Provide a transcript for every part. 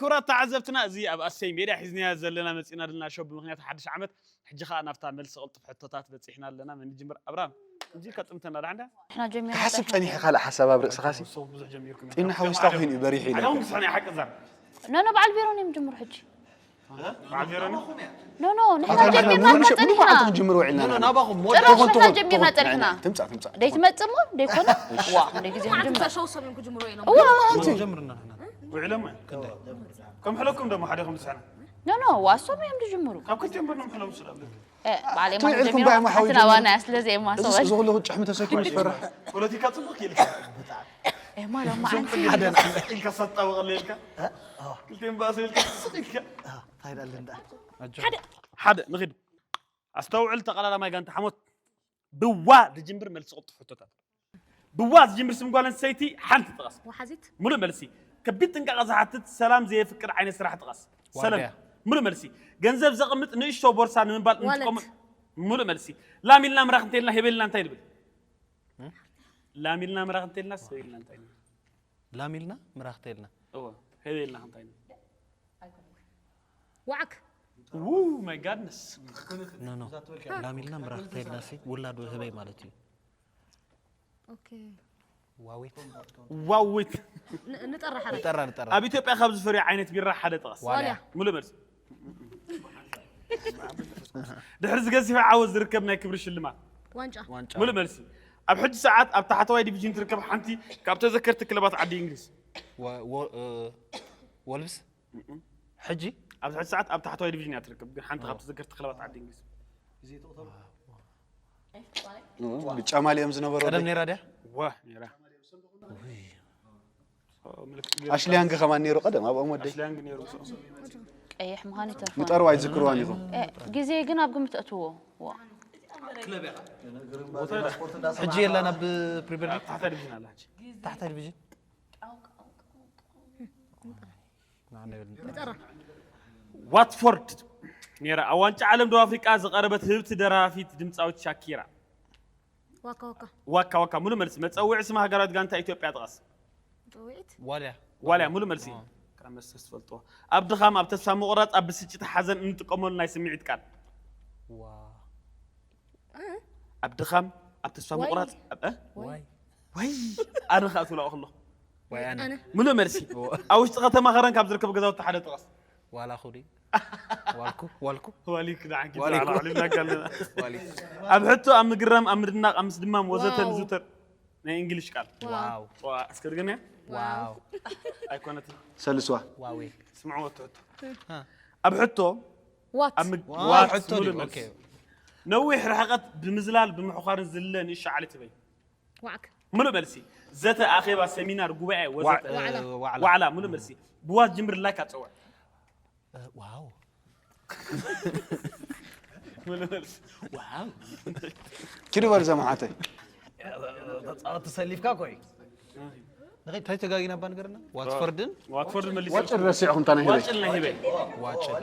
ክቡራት ተዓዘብትና፣ እዚ ኣብ ኣሰይ ሜድያ ሒዝናዮ ዘለና መጺና ዘለና ሾው ብምኽንያት ሓድሽ ዓመት። ሕጂ ኸኣ ናብታ መልሲ ቅልጡፍ ሕቶታት በጺሕና ኣለና። መን ይጅምር? ኣብርሃም፣ እንጂ ከጥምተና ዳሕንዳ? ንሕና ጀሚርና ክሓስብ ጸኒሐ። ካልእ ሓሳብ ኣብ ርእስኻሲ? ብዙሕ ጀሚርኩም ጢና ኢኹም። ሓዊስካ ኮይኑ እዩ በሪሑ ኢለ። ኣነ እውን ክስሕን እየ፣ ሓቂ ዛር። ኖ፣ ኖ፣ በዓል ቬሮን እዮም ጅምሩ ሕጂ። በዓል ቬሮን? ኖ፣ ኖ፣ ንሕና ኣታ ጀሚርና ሙሉ እኳ ሸ-፣ ሙሉ ጸኒሕና። መዓልቲ ክንጅምር ውዒልና ጭራሽ ኢና። ንሕና ጀሚርና ጸኒሕና። ትምጻእ፣ ትምጻእ። ደይትመጽእ እሞ፣ ደይኮነ? ዋ፣ ክንደይ ግዜ ንጅምር? ጀምርና ንሕና። እዋ፣ እዋ። ውዒሎም እዮም። ከም ሕለኩም ደሞ ሓደ ከም ዝሰና። ኖ፣ ኖ፣ ዋሶም እዮም ዝጅምሩ። ካብ ክልቲኦም በርኖም ሕሎም ስለ ኣለካ። እ፣ ባዕለይ ትውዒልኩም ጀሚሮም ባይ ሓንቲ መሓዊጅ ናባና እያ፣ ስለዚ እየ እዚ፣ ማሰወል። እዚ ኩሉ ጭሕሚ ተሰኪሙ ዝፈርሕ። ፖለቲካ ጽቡቕ ኢልካ። እ፣ ማሎ፣ እዞም ማዓንቲ። ክልቲኦም ኢልካ ሳጣ በቐለ ኢልካ። ክልቲኦም ባእሲ ኢልካ ስቕ ኢልካ። እንታይ ዳለ እንዳ? ሓደ። ሓደ፣ ንኺድ። ኣስተውዕል፣ ተቐዳዳማይ ጋንታ ሓሞት። ብዋ ዝጅምር መልሲ ቅልጡፍ ሕቶታት። ብዋ ዝጅምር ስም ጓል ኣንስተይቲ ሓንቲ ጥቐስ። ወሓዚት። ሙሉእ መልሲ። ከቢድ ጥንቃቐ ዝሓትት ሰላም ዘየፍቅድ ዓይነት ስራሕ ጥቐስ። ሰለም። ዋርድያ። ሙሉእ መልሲ። ገንዘብ ዘቕምጥ ንእሽቶ ቦርሳ ንምንባል ዋለት። እንጥቀመ-፣ ሙሉእ መልሲ። ላም ኢልና ምራኽ እንተኢልና ሄበ ኢልና እንታይ ንብል? እም? ላም ኢልና ምራኽ እንተኢልና ሰብ ኢልና እንታይ ንብል? ላም ኢልና ምራኽ እንተኢልና? እወ፣ ሄበ ኢልና እንታይ ንብል? ዋዕክ። ው፣ ማይ ጋድነስ። ኖ፣ ኖ። ላም ኢልና ምራኽ እንተኢልና ሲ ውላድ ህበይ ማለት እዩ። ኦኬ። ዋዊት። ዋዊት። ን-፣ ንጠራ ሓደ። ንጠራ፣ ንጠራ። ኣብ ኢትዮጵያ ካብ ዝፈርዩ ዓይነት ቢራ ሓደ ጥቐስ። ዋልያ። ዋልያ። ሙሉእ መልሲ። ድሕሪ ዝገዝፈ ዓወት ዝርከብ ናይ ክብሪ ሽልማት። ዋንጫ። ዋንጫ። ሙሉእ መልሲ። ኣብ ሕጂ ሰዓት ኣብ ታሕተዋይ ዲቪዥን ትርከብ ሓንቲ ካብ ተዘከርቲ ክለባት ዓዲ እንግሊዝ። ወ-፣ ወ-፣ እ፣ ወልቭስ? እም። ሕጂ? ኣብዚ ሕጂ ሰዓት ኣብ ታሕተዋይ ዲቪዥን እያ ትርከብ፣ ግን ሓንቲ ካብ ኦ። ተዘከርቲ ክለባት ዓዲ እንግሊዝ። ብጫ ማልዮም ዝነበሩ ቀደም ወደይ። ነይራ ድያ? ዋ፣ ነይራ። ውይ። ኦ፣ ምልክት ገይሩ። ኣሽሊ ያንግ ከማን ነይሩ ቀደም ኣብኦም ወደይ። ኣሽሊ ያንግ ነይሩ ምስኦም። ቀይሕ ምዃኑ ይተርፎ። ምጠርዋ ኣይትዝክርዋን ኢኹም። እ፣ ግዜ ግን ኣብ ግምት እትዎ። ዋ። ሕጂ የላን ኣብ ፕሪምየር ሊግ? ኣብ ታሕታ ዲቪዥን ኣላ ሕጂ። ታሕታ ዲቪዥን? ንዓና ይበል። ንጠራ። ዋትፎርድ ነይራ። ኣብ ዋንጫ ዓለም ደቡብ ኣፍሪቃ ዝቐረበት ህብቲ ደራፊት ድምፃዊት ሻኪራ። ዋካ ዋካ። ዋካ ዋካ፣ ሙሉ መልሲ። መጸውዒ ስም ሃገራዊት ጋንታ ኢትዮጵያ ጥቐስ። መጸውዒት? ዋልያ። ዋልያ፣ ሙሉ መልሲ። ዋ። ካብ መስተ ትፈልጥዎ። ኣብ ድኻም፣ ኣብ ተስፋ ምቑራጽ፣ ኣብ ብስጭት፣ ሓዘን እንጥቀመሉ ናይ ስምዒት ቃል። ዋ። እ? ኣብ ድኻም፣ ኣብ ተስፋ ዋይ። ምቑራጽ፣ ኣብ፣ እ? ዋይ። ዋይ። ዋይ። ኣነ ኸኣ ትብላኦ ከለኹ። ዋይ ኣነ። ኣነ። ሙሉ መልሲ። ዋ። ኣብ ውሽጢ ከተማ ኸረን ካብ ዝርከቡ ገዛውቲ ሓደ ጥቐስ። ዋላ ኹዲ። ዋልኩ፣ ዋልኩ። ዋሊክ ንዓኪ ዋሊኩ። ትበዓላ ዓሊምናካ ኣለና። ዋሊኩ። ኣብ ሕቶ፣ ኣብ ምግረም፣ ኣብ ምድናቕ፣ ኣብ ምስድማም ወዘተ ዋው። ንዝውተር ናይ እንግሊሽ ቃል። ዋው። ዋ፣ እስከ ድገምያ? ዋው። ኣይኮነትን። ሰልስዋ። ዋዌ። ስምዕዎ እቲ ሕቶ። ሃ። ኣብ ሕቶ፣ ዋት። ኣብ ምግ-፣ ዋው፣ ዋት ሕቶ ሙሉ ድዩ? መልሲ። ኦኬ። ነዊሕ ርሕቀት ብምዝላል ብምሕዃርን ዝልለ ንእሽቶ ዓሌት ህበይ። ዋዕክ። ሙሉ መልሲ። ዘተ፣ ኣኼባ፣ ሰሚናር፣ ጉባኤ፣ ወዘተ። ዋዕ-፣ ዋዕላ። እ፣ ዋዕላ። ዋዕላ፣ ሙሉ መልሲ። ብዋት ጅምር ላይክ ኣጸውዕ። እ፣ ዋው። ሙሉ መልሲ። ዋው። ኪዱ በል ዘመሓተይ። ተጻወት ተሰሊፍካ ኮይ። ንኸይ እንታይ ተጋጊና እባ ንገረና? ዋትፎርድን? ዋትፎርድ መሊሱ። ዋጭ ረሲዕኹም፣ እንታይ ናይ ህበይ? ዋጭል ናይ ህበይ። ዋጭል።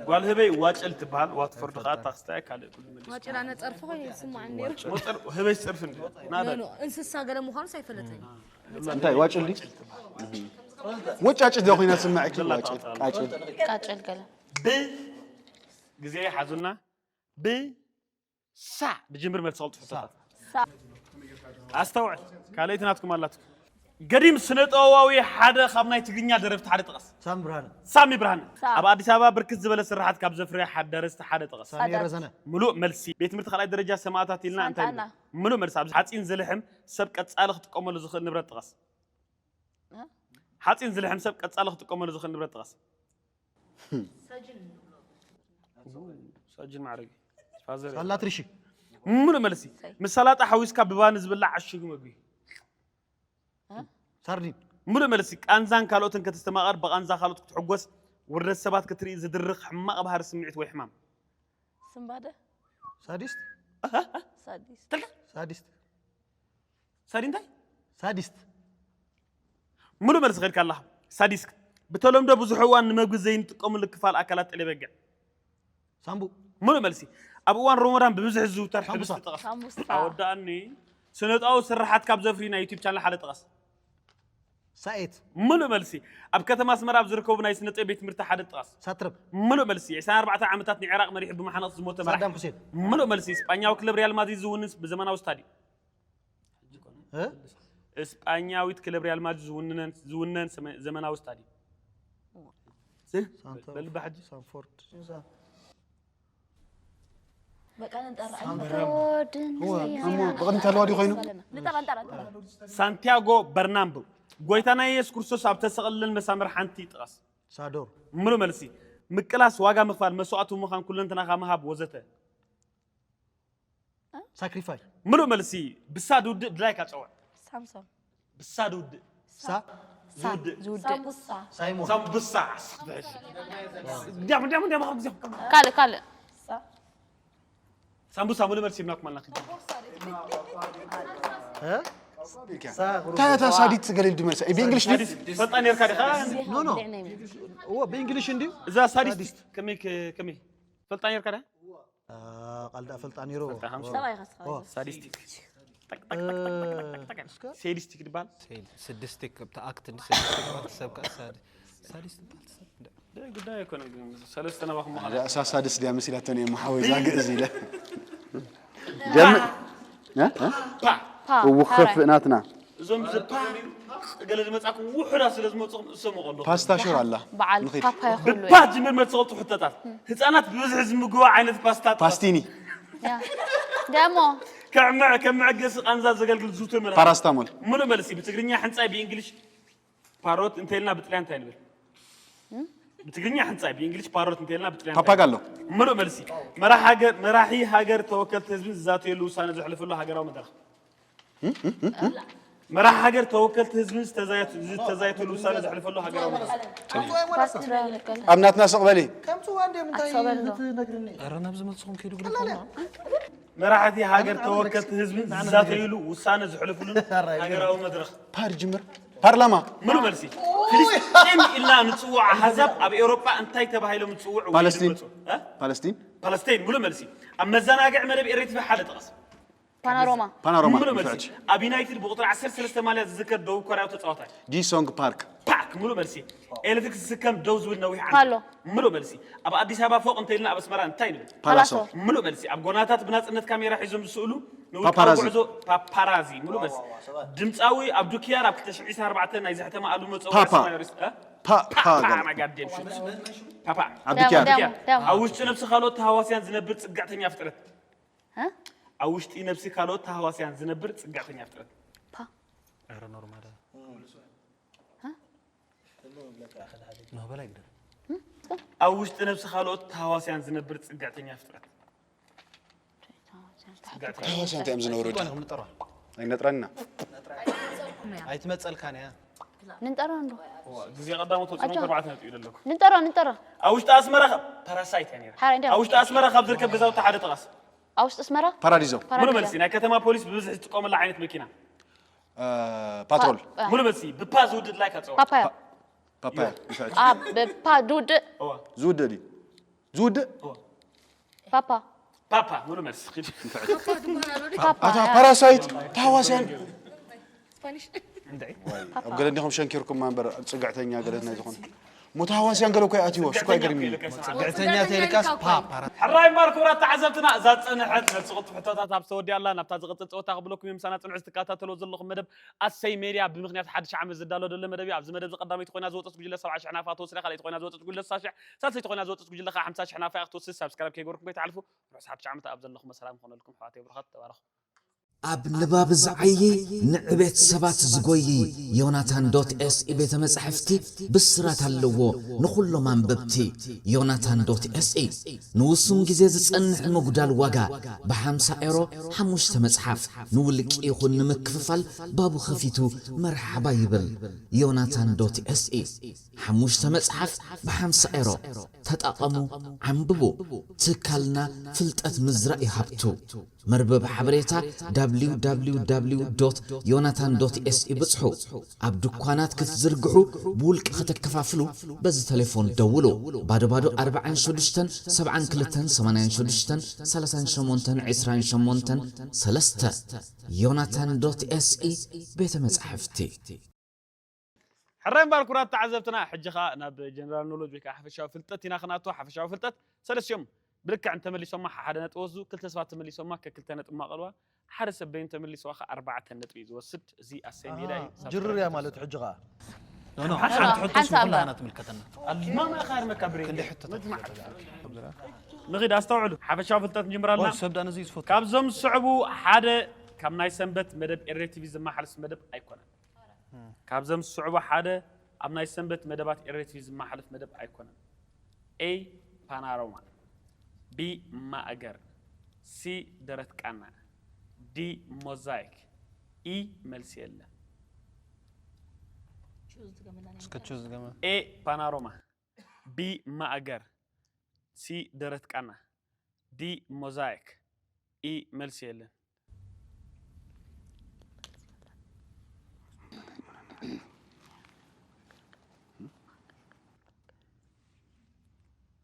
ጓል ህበይ ዋጭል ትበሃል፣ ዋትፎርድ ኸኣ ታክስታይ ካልእ ኩሉ መሊሱ። ዋጭል ኣነ ጸርፊ ኮይኑ ይስማዓኒ ነይሩ። ዋጭል። ሞጠር ህበይ ጸርፊ እንዲ። ናዳ። ኖ፣ ኖ፣ እንስሳ ገለ ምዃኑስ ኣይፈለጠን። እንታይ ዋጭል ድዩ? ወጫጭ ዶ ኮይና ትስምዐኪ? ዋጭል፣ ቃጭል። ቃጭል ገለ። ብ ግዜ ሓዙና። ብ ሳ ድጅምር መልሲ ቐልጡፍ ሳ። ሕቶታት። ሳ። ኣስተውዕል፣ ካልኣይቲ ናትኩም ኣላትኩም። ገዲም ስነ ጥበባዊ ሓደ ካብ ናይ ትግርኛ ደረፍቲ ሓደ ጥቐስ። ሳሚ ብርሃነ። ሳሚ ብርሃነ። ሳ። ኣብ ኣዲስ ኣበባ ብርክት ዝበለ ስርሓት ካብ ዘፍርያ ሓደ ደረስቲ ሓደ ጥቐስ። ሳሚ ሳዳት። ረዘነ። ምሉእ መልሲ። ቤት ትምህርቲ ካልኣይ ደረጃ ሰማእታት ኢልና እንታይ ሳንጣና። ንብል? ምሉእ መልሲ። ኣብዚ ሓፂን ዝልሕም ሰብ ቀፃሊ ክጥቀመሉ ዝኽእል ንብረት ጥቐስ። እ? ሓፂን ዝልሕም ሰብ ቀፃሊ ክጥቀመሉ ዝኽእል ንብረት ጥቐስ። ሳጅን ማዕረግ። ፋዘር። ሳላ ትርሺ። ሙሉእ መልሲ። ሳይ። ምስ ሰላጣ ሓዊስካ ብባኒ ዝብላዕ ዕሹግ ምግቢ። እ? ሳርዲን። ሙሉእ መልሲ። ቃንዛን ካልኦትን ከተስተማቐር ብቓንዛ ካልኦት ክትሕጎስ ውርደት ሰባት ክትርኢ ዝድርኽ ሕማቕ ባህሪ ስምዒት ወይ ሕማም። ስምባደ። ሳዲስት። ሳዲስት። ሳዲስት። ሳዲ እንታይ? ሳዲስት። ሙሉእ መልሲ ከድካ ኣለኻ። ሳዲስት። ብተለምዶ ብዙሕ እዋን ንመግቢ ዘይንጥቀመሉ ክፋል ኣካላት ጤለ በጊዕ። ሳምቡ። ሙሉእ መልሲ። ኣብ እዋን ሮሞዳን ብብዝሒ ዝዝውተር ሳምቡሳ። ሕብስቲ ጥቐስ። ሳምቡሳ። ኣወዳእኒ። ስነጥበባዊ ስርሓት ካብ ዘፍርዩ ናይ ዩቱብ ቻነል ሓደ ጥቐስ። ሳኤት። ምሉእ መልሲ። ኣብ ከተማ ኣስመራ ኣብ ዝርከቡ ናይ ስነ ጥበብ ቤት ትምህርቲ ሓደ ጥቐስ። ሳትረብ። ምሉእ መልሲ። ዕስራን ኣርባዕተን ዓመታት ንዒራቕ መሪሑ ብማሕነቕ ዝሞተ መራሒ። ሳዳም ሁሴን። ምሉእ መልሲ። ስጳኛዊ ክለብ ሪያል ማድሪድ ዝውንን ብዘመናዊ ስታድዮም። እ? ስጳኛዊት ክለብ ሪያል ማድሪድ ዝውንነን ዝውነን ሰመ- ዘመናዊ ስታድዮም። ሳንቶ- በልባ ሕጂ። ሳንፎርድ። በቃ ንጠራ እሞ ብቕድሚ ተለዋ ድዩ ኮይኑ? ንጠራ ንጠራ ንጠራ ሳንቲያጎ በርናምቡ ጎይታና የሱስ ክርስቶስ ኣብ ተሰቐለለን መሳምር ሓንቲ ይጥቀስ። ሳዶር። ምሉእ መልሲ። ምቅላስ፣ ዋጋ ምኽፋል፣ መስዋእቲ ምዃን፣ ኩለንትናኻ ምሃብ ወዘተ። ሳክሪፋይ። ምሉእ መልሲ። ብሳድ ውድእ ድላይካ ጸውዕ። ሳምሶን ብሳድ ውድእ ሳ ዝውድእ ዝውድእ ሳይሞን። ሳምቡሳ። እንዲያም እንዲያም እንዲያም ጊዜ ካልእ ካልእ ሳምቡሳ ምሉእ መልሲ ይብናኩም ኣለና። እ? እንታይ እታ ሳዲት ገለ ኢሉ ድመልሳ? ብእንግሊሽ ድዩ? ሳዲስት ፈልጣ ነርካ ዲኻ? ኖ ኖ። እዎ ብእንግሊሽ እንድዩ። እዛ ሳዲስት ከመይ ከ- ከመይ ፈልጣ ነርካ ዲኻ? ቃል ዳ ፈልጣ ነይሩ። ሰብኣይ ከስኻ ሳዲስቲክ እስከ ሴዲስቲክ ድባል ስድስቲክ ኣብቲ ኣክት እንዲ ስድስቲክ ማለት ሰብ ከኣ ሳድ- ሳዲስት ትበሃል ሰብ እንደ- ጉዳይ ኣይኮነ ግን ሰለስተ ናባኹም መሓላ እዛ ሳድስ ድያ መሲላተን እየ መሓወይ ዛግእ እዚ ኢለ ጀምር እ? እ? ፓ እውኸፍ ናትና እዞም ዝፓ ገለ ዝመጻኩም ውሑዳት ስለ ዝመጽኹም እሰሙ ከሎ ፓስታ ሾር ኣላ በዓል ንኺድ። ፓፓያ ኩሉ ብፓ ዝጅምር መልሲ ቅልጡፍ ሕቶታት ህፃናት ብብዝሒ ዝምግቦ ዓይነት ፓስታ ፓስቲኒ ያ ደሞ ከዕምዕ ከም መዕገሲ ቃንዛ ዘገልግል ዝውቱር መድሃኒት ፓራስታሞል ሙሉእ መልሲ ብትግርኛ ሕንፃይ ብእንግሊሽ ፓሮት እንተልና ብጥልያን እንታይ ንብል ብትግርኛ ሕንፃይ ብእንግሊሽ ፓሮት እንተልና ብጥልያን እንታይ ንብል? ፓፓጋሎ ሙሉእ መልሲ መራሕ ሃገር መራሒ ሃገር ተወከልቲ ህዝብን ዝዛተየሉ ውሳነ ዘሕልፈሉ ሃገራዊ መድረኽ መራሕ ሃገር ተወከልቲ ህዝብን ዝተዛየቱ- ዝተዛየተሉ ውሳነ ዘሕልፈሉ ሃገራዊ መድረኽ ኣብ ናትና ስቕ በሊ ከምፅዋ እንደ ምንታይ ኣትበሎ። ትነግርኒ? ኧረ ናብዚ መልስኹም ከይዱ ግደ መራሕቲ ሃገር ተወከልቲ ህዝብን ዝዛተይሉ ውሳነ ዘሕልፍሉን ሃገራዊ መድረኽ ፓር ጅምር ፓርላማ ምሉ መልሲ ፍልስጤም ኢልና ንፅውዕ ኣሃዛብ ኣብ ኤውሮጳ እንታይ ተባሂሎም ዝፅውዑ ወይ ፓለስቲን። ዝመፁ? እ? ፓለስቲን ፓለስቲን ሙሉ መልሲ ኣብ መዛናግዕ መደብ ኤሬትቪ ሓደ ጥቕስ ፓናሮማ ሙሉ ፓናሮማ መልሲ ንፍዕቲ ኣብ ዩናይትድ ብቁፅሪ ዓሰርተ ሰለስተ ማልያ ዝዝከር ደቡብ ኮርያዊ ተፃዋታይ ጂሶንግ ፓርክ ፓክ ሙሉ መልሲ ኤሌክትሪክ ዝስከም ደው ዝብል ነዊሕ ዓንዲ ፓሎ ሙሉ መልሲ ኣብ ኣዲስ ኣበባ ፎቅ እንተልና ኣብ ኣስመራ እንታይ ንብል ፓላሶ ፓላሶ። ሙሉ መልሲ ኣብ ጎናታት ብናፅነት ካሜራ ሒዞም ዝስእሉ ንውልቃዊ ፓፓራዚ። ጉዕዞ ፓፓራዚ ሙሉ መልሲ ድምፃዊ ኣብዱ ኪያር ኣብ ክልተ ሽሕን ዕስራን ኣርባዕተን ናይ ዘሕተማ ኣልቡም መፀውዒ ፓፓ። ሰማያዊ ሪስ- እ? ፓ ፓ ፓፓ ገለ ማጋዴም ሹት ፓፓ ዓብዱኪያር ደም ደም ኣብ ውሽጢ ነብሲ ካልኦት ተሃዋስያን ዝነብር ፅግዕተኛ ፍጥረት እ? ኣብ ውሽጢ ነብሲ ካልኦት ተሃዋስያን ዝነብር ፅግዕተኛ ፍጥረት ፓ ኧረ ኖርማል ኖ በላይ ግደፍ ኣብ ውሽጢ ነብሲ ካልኦት ተሃዋስያን ዝነብር ፅግዕተኛ ፍጥረት ተሃዋስያን እንታይ እዮም ዝነብሩ ቆነ ንጠራ ኣይነጥረና ኣይትመፀልካን እያ ንንጠራ እንዶ ግዜ ቀዳሞት ወፅኖም ኣርባዕተ ነጥቢ ይደለኩ ንንጠራ ንንጠራ ኣብ ውሽጢ ኣስመራ ፓራሳይት እያ ነይራ ሓራይ እንደ ኣብ ውሽጢ ኣስመራ ካብ ዝርከብ ገዛውቲ ሓደ ጥቓስ ኣብ ውሽጢ ኣስመራ ፓራዲዞ ሙሉ መልሲ ናይ ከተማ ፖሊስ ብብዝሒ ዝጥቀመላ ዓይነት መኪና ፓትሮል ሙሉ መልሲ ብፓ ዝውድድ ላይክ ኣፀዋ ፓፓያ ፓፓያ ንፍዕቲ ኣብ ፓ ዱድ እዋ ዝውድእ ድዩ ዝውድእ ፓፓ ፓፓ ሙሉ መልሲ ኪድ ፓፓ ኣታ ፓራሳይት ተሃዋስያን ኣብ ገለ እንዲኹም ሸንኪርኩም እምበር ኣብ ፅግዕተኛ ገለ ናይ ዝኾነ ሞ ተሃዋስያን ገለ እኮ ይኣትይዎ ሽኳ ይገርም እዩ ፅግዕተኛ ተይልካስ ፓፓ ሕራይ እምበር ክቡራት ተዓዘብትና እዛ ዝፀንሐት ነብሲ ቅልጡፍ ሕቶታት ኣብ ዝተወዲኣላ ናብታ ዝቕፅል ፀወታ ክብለኩም እዩ ምሳና ፅንሑ ዝትከታተልዎ ዘለኹም መደብ ኣሰይ ሜድያ ብምክንያት ሓድሽ ዓመት ዝዳሎ ዘሎ መደብ እዩ ኣብዚ መደብ ቀዳመይቲ ኮይና ዝወፀት ጉጅለ ሰብዓ ሽሕ ናፋ ተወስዳ ካልኣይቲ ኮይና ዝወፀት ጉጅለ ስሳ ሽሕ ሳልሰይቲ ኮይና ዝወፀት ጉጅለ ከዓ ሓምሳ ሽሕ ናፋ ክትወስድ ሳብስክራይብ ከይገበርኩም ከይትሓልፉ ርሑስ ሓድሽ ዓመት ኣብ ዘለኹም ሰላም ክኾነልኩም ኣሕዋተይ ብሩኻት ተባረኹ ኣብ ንባብ ዝዓዪ ንዕቤት ሰባት ዝጎዪ ዮናታን ዶት ኤስኢ ቤተ መጻሕፍቲ ብስራት ኣለዎ ንኹሎም ኣንበብቲ። ዮናታን ዶት ኤስኢ ንውሱን ግዜ ዝጸንሕ ምጉዳል ዋጋ ብሓምሳ ኤሮ ሓሙሽተ መጽሓፍ ንውልቂ ይኹን ንምክፍፋል ባቡ ኸፊቱ መርሓባ ይብል። ዮናታን ዶት ኤስኢ ሓሙሽተ መጽሓፍ ብሓምሳ ኤሮ ተጠቐሙ፣ ዓንብቡ። ትካልና ፍልጠት ምዝራእ ይሃብቱ። መርበብ ሓበሬታ www ዮናታን ዶት ኤስኢ ብጽሑ። ኣብ ድኳናት ክትዝርግሑ ብውልቂ ከተከፋፍሉ በዚ ተሌፎን ደውሉ። ባዶ ባዶ ኣርብዓን ሽዱሽተን ሰብዓን ክልተን ሰማንያን ሽዱሽተን ሰላሳን ሸሞንተን ዕስራን ሸሞንተን ሰለስተ ዮናታን ዶት ኤስኢ ቤተ መጻሕፍቲ። ሕራይ እምበኣር ክቡራት ተዓዘብትና፣ ሕጂ ኸኣ ናብ ጀነራል ኖሎጅ ወይ ከዓ ሓፈሻዊ ፍልጠት ኢና ክንኣቱ። ሓፈሻዊ ፍልጠት ሰለስቲኦም ብልክዕ እንተመሊሶማ ሓደ ነጥቢ ወስዱ፣ ክልተ ሰባት ተመሊሶማ ከክልተ ነጥቢ ማቐልዋ፣ ሓደ ሰብ በይኑ ተመሊስዋ ኸኣ ኣርባዕተ ነጥቢ እዩ ዝወስድ። እዚ ኣሰይ ሜዳ እዩ። ኣሃ፣ ሳብ ጅርር እያ ትረክብ ማለት ትወስድ። ሕጂ ኸኣ። ኖ፣ ኖ፣ ሓንቲ ሓንቲ ሕቶ ሓንቲ ስለ እምበር። ኩላና ትምልከተና። ማማ ኢኻ ሃርመካ ብሬ። ክንደይ ሕቶታት መድማዕ። ንኺድ ኣስተውዕሉ። ሓፈሻዊ ፍልጠት ንጅምር ኣለና። ኦይ፣ ሰብ ዳኣ ነዚ እዩ ዝፈቱ። ካብዞም ዝስዕቡ ሓደ ካብ ናይ ሰንበት መደብ ኤሬ ቲቪ ዝመሓለፍ መደብ ኣይኮነን። ካብዞም ዝስዕቡ ሓደ ኣብ ናይ ሰንበት መደባት ኤሬ ቲቪ ዝመሓለፍ መደብ ኣይኮነን። ኤ ፓናሮማ፣ ቢ ማእገር፣ ሲ ደረት ቃና፣ ዲ ሞዛይክ፣ ኢ መልሲ የለን። እስከ ቹዝ ገመ። ኤ ፓናሮማ፣ ቢ ማእገር፣ ሲ ደረት ቃና፣ ዲ ሞዛይክ፣ ኢ መልሲ የለን።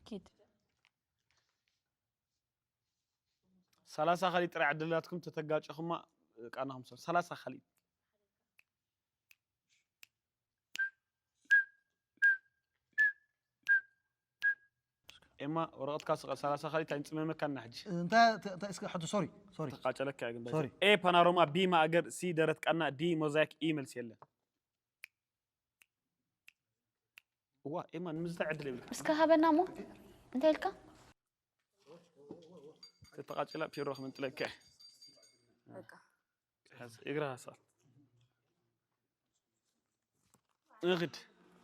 ኪድ። ሰላሳ ካሊእ ጥራይ ዕድል ኣላትኩም፣ ተተጋጨኹማ ቃናኹም ሰብ። ሰላሳ ካሊእ። ኤማ፣ ወረቐትካ ስቐል። ሰላሳ ካሊእ እንታይ ንጽመመካ እና ሕጂ? እንታይ፣ እንታይ፣ እንታይ፣ እስከ ሕቶ፣ ሶሪ፣ ሶሪ። ተቃጨለካ ግን ባይ። ሶሪ። ኤ ፓናሮማ፣ ቢ ማእገር፣ ሲ ደረት ቃና፣ ዲ ሞዛይክ፣ ኢ መልሲ የለን። እዋ፣ ኤማ፣ ንምዝታይ ዕድል የብልካ። እስከ ሃበና እሞ። እንታይ ኢልካ? ተተቃጭላ ፒሮ ክምንጥለካ። በቃ። ሕዝ፣ እግራ ሃሳል። ንኽድ።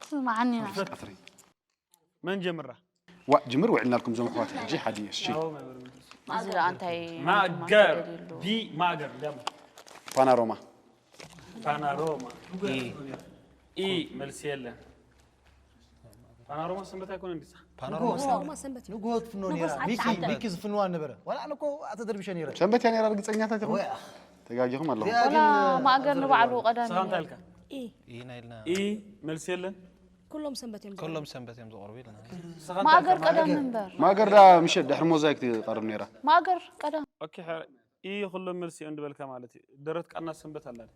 ስምዓኒ ኢና። ፈጥሪ። መን ጀምራ? ዋ፣ ጅምር ውዒልናልኩም ዞም ኣሕዋት። ሕጂ ሓዲ፣ እሺ። እዚ ደኣ እንታይ ማእገር፣ ተደልዩ? ቢ ማእገር፣ ደም። ፓናሮማ። ፓናሮማ። ኢ። ኢ፣ መልሲ የለን። ፓናሮማ ሰንበት ኣይኮነን ድሳ? ፓናሮማ ንግሆ፣ ሰንበት። ንግሆ ትፍኖ ንግሆ ነይራ። ሰዓት ሚኪ፣ ትሽዓተ። ሚኪ ዝፍንዋ ነበረ። ዋላ ኣነ እኮ ኣተደርቢሸ ነይረ። ሰንበት እያ ነይራ፣ ርግጸኛታት ኢኹም? ወይ ኣኽ። ተጋጊኹም ኣለኹም። እዚኣ ወላ ግን፣ ማእገር ንባዕሉ ቀዳሚ ሰላምታ ነይሩ። ኢልካ? ኢ። ኢና ኢልና። ኢ፣ መልሲ የለን? ኩሎም ሰንበት እዮም ዝቐርቡ። ኩሎም ሰንበት እዮም ዝቐርቡ ኢልና። ሰላምታ ማእገር ኢልካ? ቀዳሚ እምበር። ማእገር ዳ ምሸት ድሕሪ ሞዛይክ ትቐርብ ነይራ። ማእገር ቀዳሚ። ኦኬ፣ ሕራይ። ኢ፣ ኩሎም መልሲ እዮም ዝበልካ ማለት እዩ። ደረት ቃና ሰንበት ኣላ ድዩ?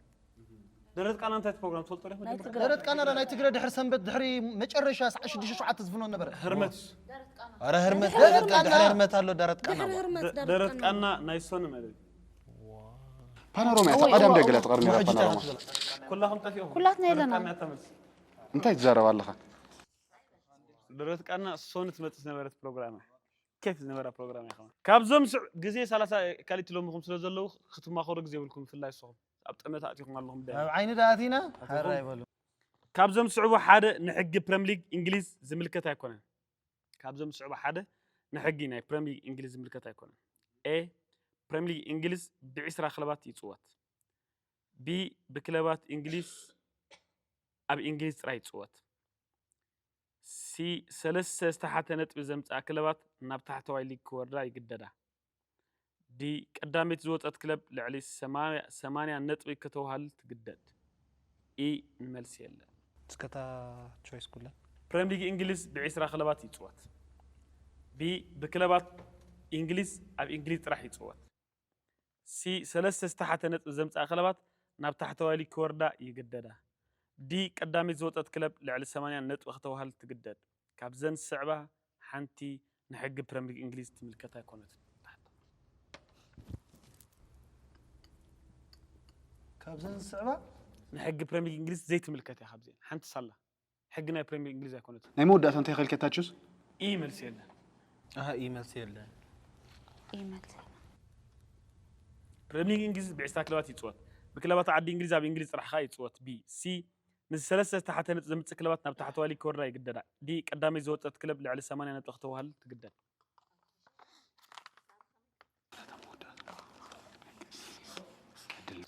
ደረት ቃና እንታይ ፕሮግራም ትፈልጦ ዶ? ናይ ትግረ። ደረት ቃና ዳ ናይ ትግረ ድሕሪ ሰንበት፣ ድሕሪ መጨረሻ ሰዓት ሽዱሽተ ሸውዓተ ዝፍኖ ነበረ። ህርመት። ኣረ ህርመት፣ ደረት ቃና። ድሕሪ ህርመት ኣሎ፣ ደረት ቃና። ድሕሪ ህርመት ደ-፣ ደረት ደረት ቃና። ቃና ናይ ሶኒ ማለት እዩ። ፓናሮማ እያ፣ እወ፣ ቀዳም እወ፣ ደገ እላ እወ። ትቐርብ ነይራ ሙሕጅ ፓናሮማ። ተኸትለ። ኩላኹም ጠፊኹም። ኩላትና ደረት የለና። ቃና እያ ተመልስ። እንታይ ትዛረብ ኣለኻ? ደረት ቃና ሶኒ ትመጽእ ዝነበረት ፕሮግራም እያ። ኬፍ ዝነበራ ፕሮግራም እያ ከማን። ካብዞም ስዕ-፣ ግዜ ሰላሳ ካሊት ሎምኹም ስለ ዘለዉ ክትማኸሩ ግዜ የብልኩም፣ ብፍላይ ንስኹም ኣብ ጠመተ ኣቲኹም ኣለኹም። ዳይ ኣብ ዓይኒ ደኣ ኣቲና? ኣቲኹም? ሓራ ይበሉ። ካብዞም ዝስዕቡ ሓደ ንሕጊ ፕረምሊግ እንግሊዝ ዝምልከት ኣይኮነን። ካብዞም ዝስዕቡ ሓደ ንሕጊ ናይ ፕረምሊግ እንግሊዝ ዝምልከት ኣይኮነን። ኤ፣ ፕረምሊግ እንግሊዝ ብዒስራ ክለባት ይጽወት። ቢ፣ ብክለባት እንግሊዝ ኣብ እንግሊዝ ጥራይ ይጽወት። ሲ፣ ሰለስተ ዝተሓተ ነጥቢ ዘምጽኣ ክለባት ናብ ታሕተዋይ ሊግ ክወርዳ ይግደዳ። ዲ፣ ቀዳመይቲ ዝወጸት ክለብ ልዕሊ ሰማንያ፣ ሰማንያ ነጥቢ ከተውሃልል ትግደድ። ኢ፣ ንመልሲ የለን። እስከ እታ ቾይስ ኩለን። ፕረምሊግ እንግሊዝ ብዒስራ ክለባት ይጽወት። ቢ፣ ብክለባት እንግሊዝ ኣብ እንግሊዝ ጥራሕ ይጽወት። ሲ፣ ሰለስተ ዝተሓተ ነጥቢ ዘምጽኣ ክለባት ናብ ታሕተዋይ ሊግ ክወርዳ ይግደዳ። ዲ፣ ቀዳመይቲ ዝወጸት ክለብ ልዕሊ ሰማንያ ነጥቢ ከተውሃል ትግደድ። ካብዘን ዝስዕባ ሓንቲ ንሕጊ ፕረምሊግ እንግሊዝ ትምልከት ኣይኮነትን። ካብዘን ዝስዕባ? ንሕጊ ፕረምሊግ እንግሊዝ ዘይትምልከት እያ ካብዚአን። ሓንቲ ሳላ። ሕጊ ናይ ፕሪምየር እንግሊዝ ኣይኮነትን። ናይ መወዳእታ እንታይ ከልከታችሁስ? ኢ መልሲ የለን። ኣሃ፣ ኢ መልሲ የለን። ኢ መልሲ የለን። ፕሪምየር እንግሊዝ ብዒስራ ክለባት ይጽወት። ብክለባት ዓዲ እንግሊዝ ኣብ እንግሊዝ ጥራሕ ኸኣ ይጽወት። ቢ፣ ሲ፣ ንሰለስተ ዝተሓተ ነጥቢ ዘምጽእ ክለባት ናብ ታሕተዋይ ሊግ ክወርዳ ይግደዳ። ዲ፣ ቀዳመይ ዝወጸት ክለብ ልዕሊ ሰማንያ ነጥቢ ክተዋህልል ትግደድ።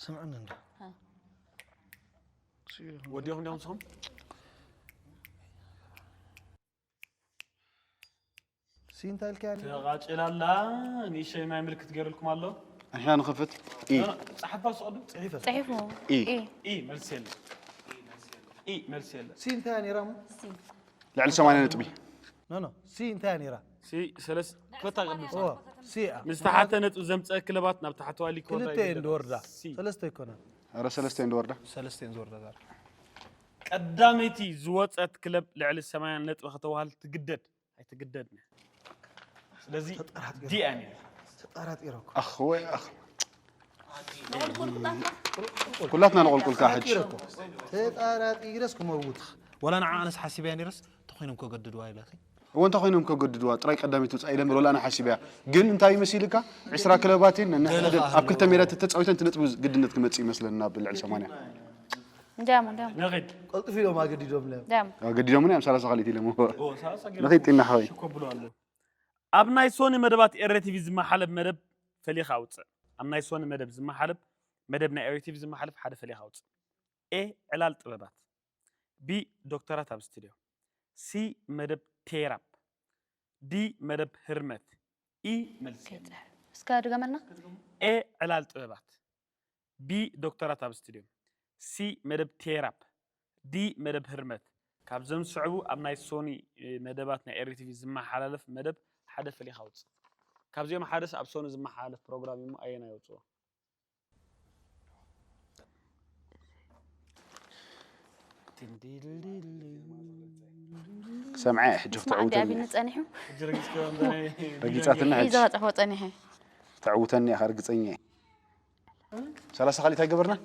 ስምዕኒ እንዳ። ሃ። ወዲኹም ዲኹም ንስኹም? ሲ እንታይ ኢልካ? ተቓጭላ ኣላ፣ ንእሽተይ ማይ ምልክት ገይሩልኩም ኣሎ። ንሕና ንኸፍት። ኢ። ኖ፣ ኖ፣ ጸሓፋ ስቐዱ፣ ጽሒፈ። ጽሒፉ። ኢ። ኢ። ኢ፣ መልሲ የለን። ኢ፣ መልሲ የለን። ሲ እንታይ ነይራ እሞ? ሲ። ልዕሊ ሰማንያ ነጥቢ። ኖ፣ ኖ፣ ሲ እንታይ ነይራ? ሲ፣ ሰለስ-፣ ክልተ ቅድሚ ኦ፣ ሲ፣ አ። ንዝተሓተ ነጥቢ ዘምፀአ ክለባት ናብ ታሕተዋይ ሊግ ክወርዳ ክልተ እየን ይግደዳ። ዝወርዳ። ሲ። ሰለስተ ኣይኮነን። ኧረ ሰለስተ እየን ዝወርዳ። ሰለስተ እየን ዝወርዳ ዛሬ። ቀ፣ ቀዳመይቲ ዝወጸት ክለብ ልዕሊ ሰማንያ ነጥቢ ከተዋህል ትግደድ ኣይትግደድን እያ። ስለዚ ዲ እያ ነይራ። ተጠራጢረኩ። ኣኽ ወይ ኣኽ ኩላትና ንቆልቁል ከዓ ሕጂ ተጠራጢረስ ክመውትኽ። ወላ ንዓ ኣነስ ሓሲበያ ነይረስ ተኾይኖም ከገድድዋ ኢለኺ። እወ እንተ ኮይኖም ከገድድዋ ጥራይ ቀዳመይቲ ውፃእ ኢለ እምበር ወላ ኣነ ሓሲበያ። ግን እንታይ መሲልካ ዕስራ ክለባትን ነንሕድሕደን ኣብ ክልተ ሜዳ ተተፃዊተን እቲ ነጥቢ ግድነት ክመፅእ ይመስለኒ ናብ ልዕሊ ሰማንያ። እንዲያሞ እንዲያሞ ንኺድ ቀልጥፍ ኢሎም ኣገዲዶም ለ እንዲያሞ ኣገዲዶምኒ እዮም ሰላሳ ካልኢት ኢለሞ ጎ ሰላሳ ገለ ንኺድ ጢና ሓወይ ሽኮ ብሎ ኣለዉ። ኣብ ናይ ሶኒ መደባት ኤረ ቲቪ ዝመሓለፍ መደብ ፈሊኻ ኣውፅእ። ኣብ ናይ ሶኒ መደብ ዝመሓለፍ መደብ ናይ ኤረ ቲቪ ዝመሓለፍ ሓደ ፈሊኻ ኣውፅእ። ኤ ዕላል ጥበባት፣ ቢ ዶክተራት ኣብ ስቱድዮ፣ ሲ መደብ ቴራፕ፣ ዲ መደብ ህርመት፣ ኢ መልሲ። እስከ ድገመልና። ኤ ዕላል ጥበባት፣ ቢ ዶክተራት ኣብ ስቱድዮ፣ ሲ መደብ ቴራፕ፣ ዲ መደብ ህርመት። ካብዞም ዝስዕቡ ኣብ ናይ ሶኒ መደባት ናይ ኤሪ ቲቪ ዝመሓላለፍ መደብ ሓደ ፈሊኻ ኣውፅእ። ካብዚኦም ሓደስ ኣብ ሶኒ ዝመሓላለፍ ፕሮግራም እዩ እሞ ኣየናይ ኣውፅኦ? ክሰምዐ እየ ሕጂ ስማዕ እንዲ ክትዕውተኒ ኣቢኒ ጸኒሑ ረጊጻትና ሕጂ ሒዞ ከጽሕፎ ጸኒሐ። ተዕውተኒ ኢኻ ርግፀኛ እየ ሰላሳ ካልኢት ኣይገበርናን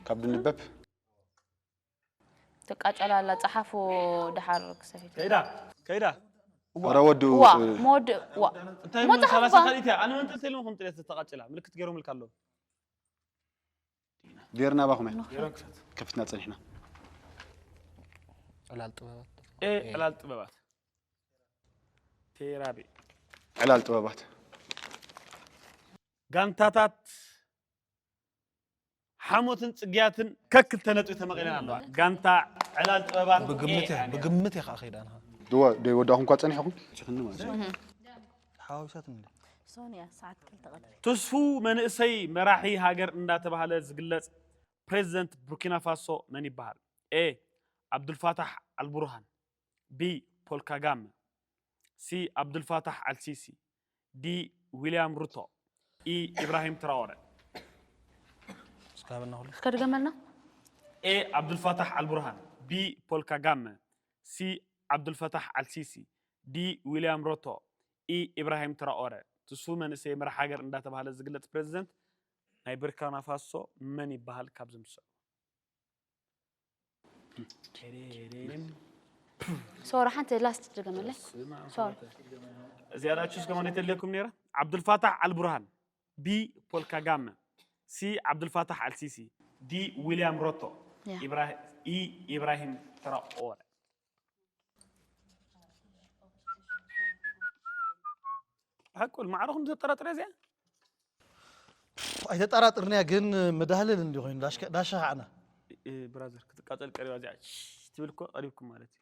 ካብ ድንበብ ትቃጨላ ኣላ ጸሓፉ ድሓር ክሰፊት ከይዳ ከይዳ ኧረ ወዱ ዋ መወድ ዋ እንታይ ሞ እሞ ሰላሳ ጸሓፉ ካልኢት እያ ኣነ መንጠልተ ኢሎም ከም ጥለት ዝተቃጭላ ምልክት ገይሮም ልካ ኣለዉ ጌርና ባኹም ከፍትና ፀኒሕና ዕላል ጥበባት ኤ ዕላል ጥበባት ቴራቤ ዕላል ጥበባት ጋንታታት ሓሞትን ጽግያትን ከክልተ ነጥቢ ተመቒለን ኣለዋ። ጋንታ ዕላል ጥበባት ብግምት ኤ እየ ብግምት እየ ከዓ ከይዳ ንሃ ድወ ደይወዳእኹም እኳ ፀኒሕኹም ጭክኒ ማለት እዩ ሓዋዊሳት እንደ ሶንያ ሰዓት ክልተ ቀትሪ ትስፉው መንእሰይ መራሒ ሃገር እንዳተባህለ ዝግለጽ ፕሬዚደንት ቡርኪና ፋሶ መን ይበሃል? ኤ ኣብዱልፋታሕ ኣልቡርሃን፣ ቢ ፖል ካጋመ፣ ሲ ኣብዱልፋታሕ ኣልሲሲ፣ ዲ ዊልያም ሩቶ፣ ኢ ኢብራሂም ትራኦረ። እስካበና ኩሉ እስከ ድገመልና። ኤ ኣብዱልፋታሕ ኣልቡርሃን፣ ቢ ፖል ካጋመ፣ ሲ ኣብዱልፈታሕ ኣልሲሲ፣ ዲ ዊልያም ሮቶ፣ ኢ ኢብራሂም ትራኦረ። ትሱ መንእሰይ መራሕ ሃገር እንዳተባህለ ዝግለጽ ፕሬዚደንት ናይ ብርካና ፋሶ መን ይበሃል? ካብዚ ምስ ሶራ ሓንቲ ላስት ድገመለይ። ሶሪ እዚኣዳችሁ እስከ ማለት የለኩም ነይረ። ዓብዱልፋታሕ ኣልቡርሃን፣ ቢ ፖል ካጋመ፣ ሲ ዓብዱልፋታሕ ኣልሲሲ፣ ዲ ዊልያም ሮቶ፣ ያ። ኢብራሂ- ኢ ኢብራሂም ትራኦረ። ሓቁል ማዕረኹም ዘጠራጥረ እዚኣ ኣይተጠራጥርንያ ግን መዳህለል እንዲ ኮይኑ ዳሽካ- ዳሻ ኸዓና እ፣ ብራዘር ክትቃጸል ቀሪባ እዚኣ ሽሽ ትብል እኮ ቀሪብኩም ማለት እዩ።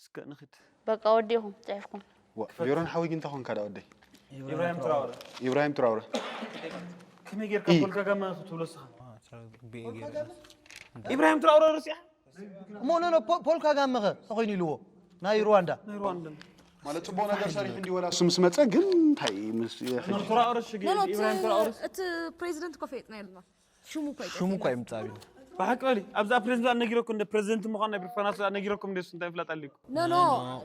እስከ ንኺድ። በቃ ወዲኹም ጽሒፍኩም። ዋ፣ ቬሮን ሓወይ ግን እንታይ ኾንካ ዳ ወደይ ኢብራሂም ትራኦረ ኢብራሂም ትራውረ ከመይ ጌርካ ኢ። ፖል ካጋመ ክትብሎ ስኻ? ቢኤ ገይረ ኢብራሂም ትራኦረ ርሲያ እሞ ኖ ኖ ፖ- ፖል ካጋመኸ ተኾይኑ ኢልዎ ናይ ሩዋንዳ ናይ ሩዋንዳ ማለት ፅቡቅ ነገር ሰሪሑ እንዲ ወላ እሱ ምስ መፀ ግን እንታይ ምስ ትራኦረ ሽግ ኖ ኖ ኢብራሂም ትራኦረ እቲ ፕሬዚደንት እኮ ፈይጥና የለና ሽሙ እኮ ይጠፍእ። ሽሙ እኳ ይምጻእ ቢሉ ብሓቂ በሊ ኣብዛ ፕሬዚደንት ነጊረኩም እንደ ፕሬዚደንት ምዃን ናይ ብሪፋናስ ነጊረኩም እንደ እንታይ ይፍለጥ ኣሊኩ ኖ ኖ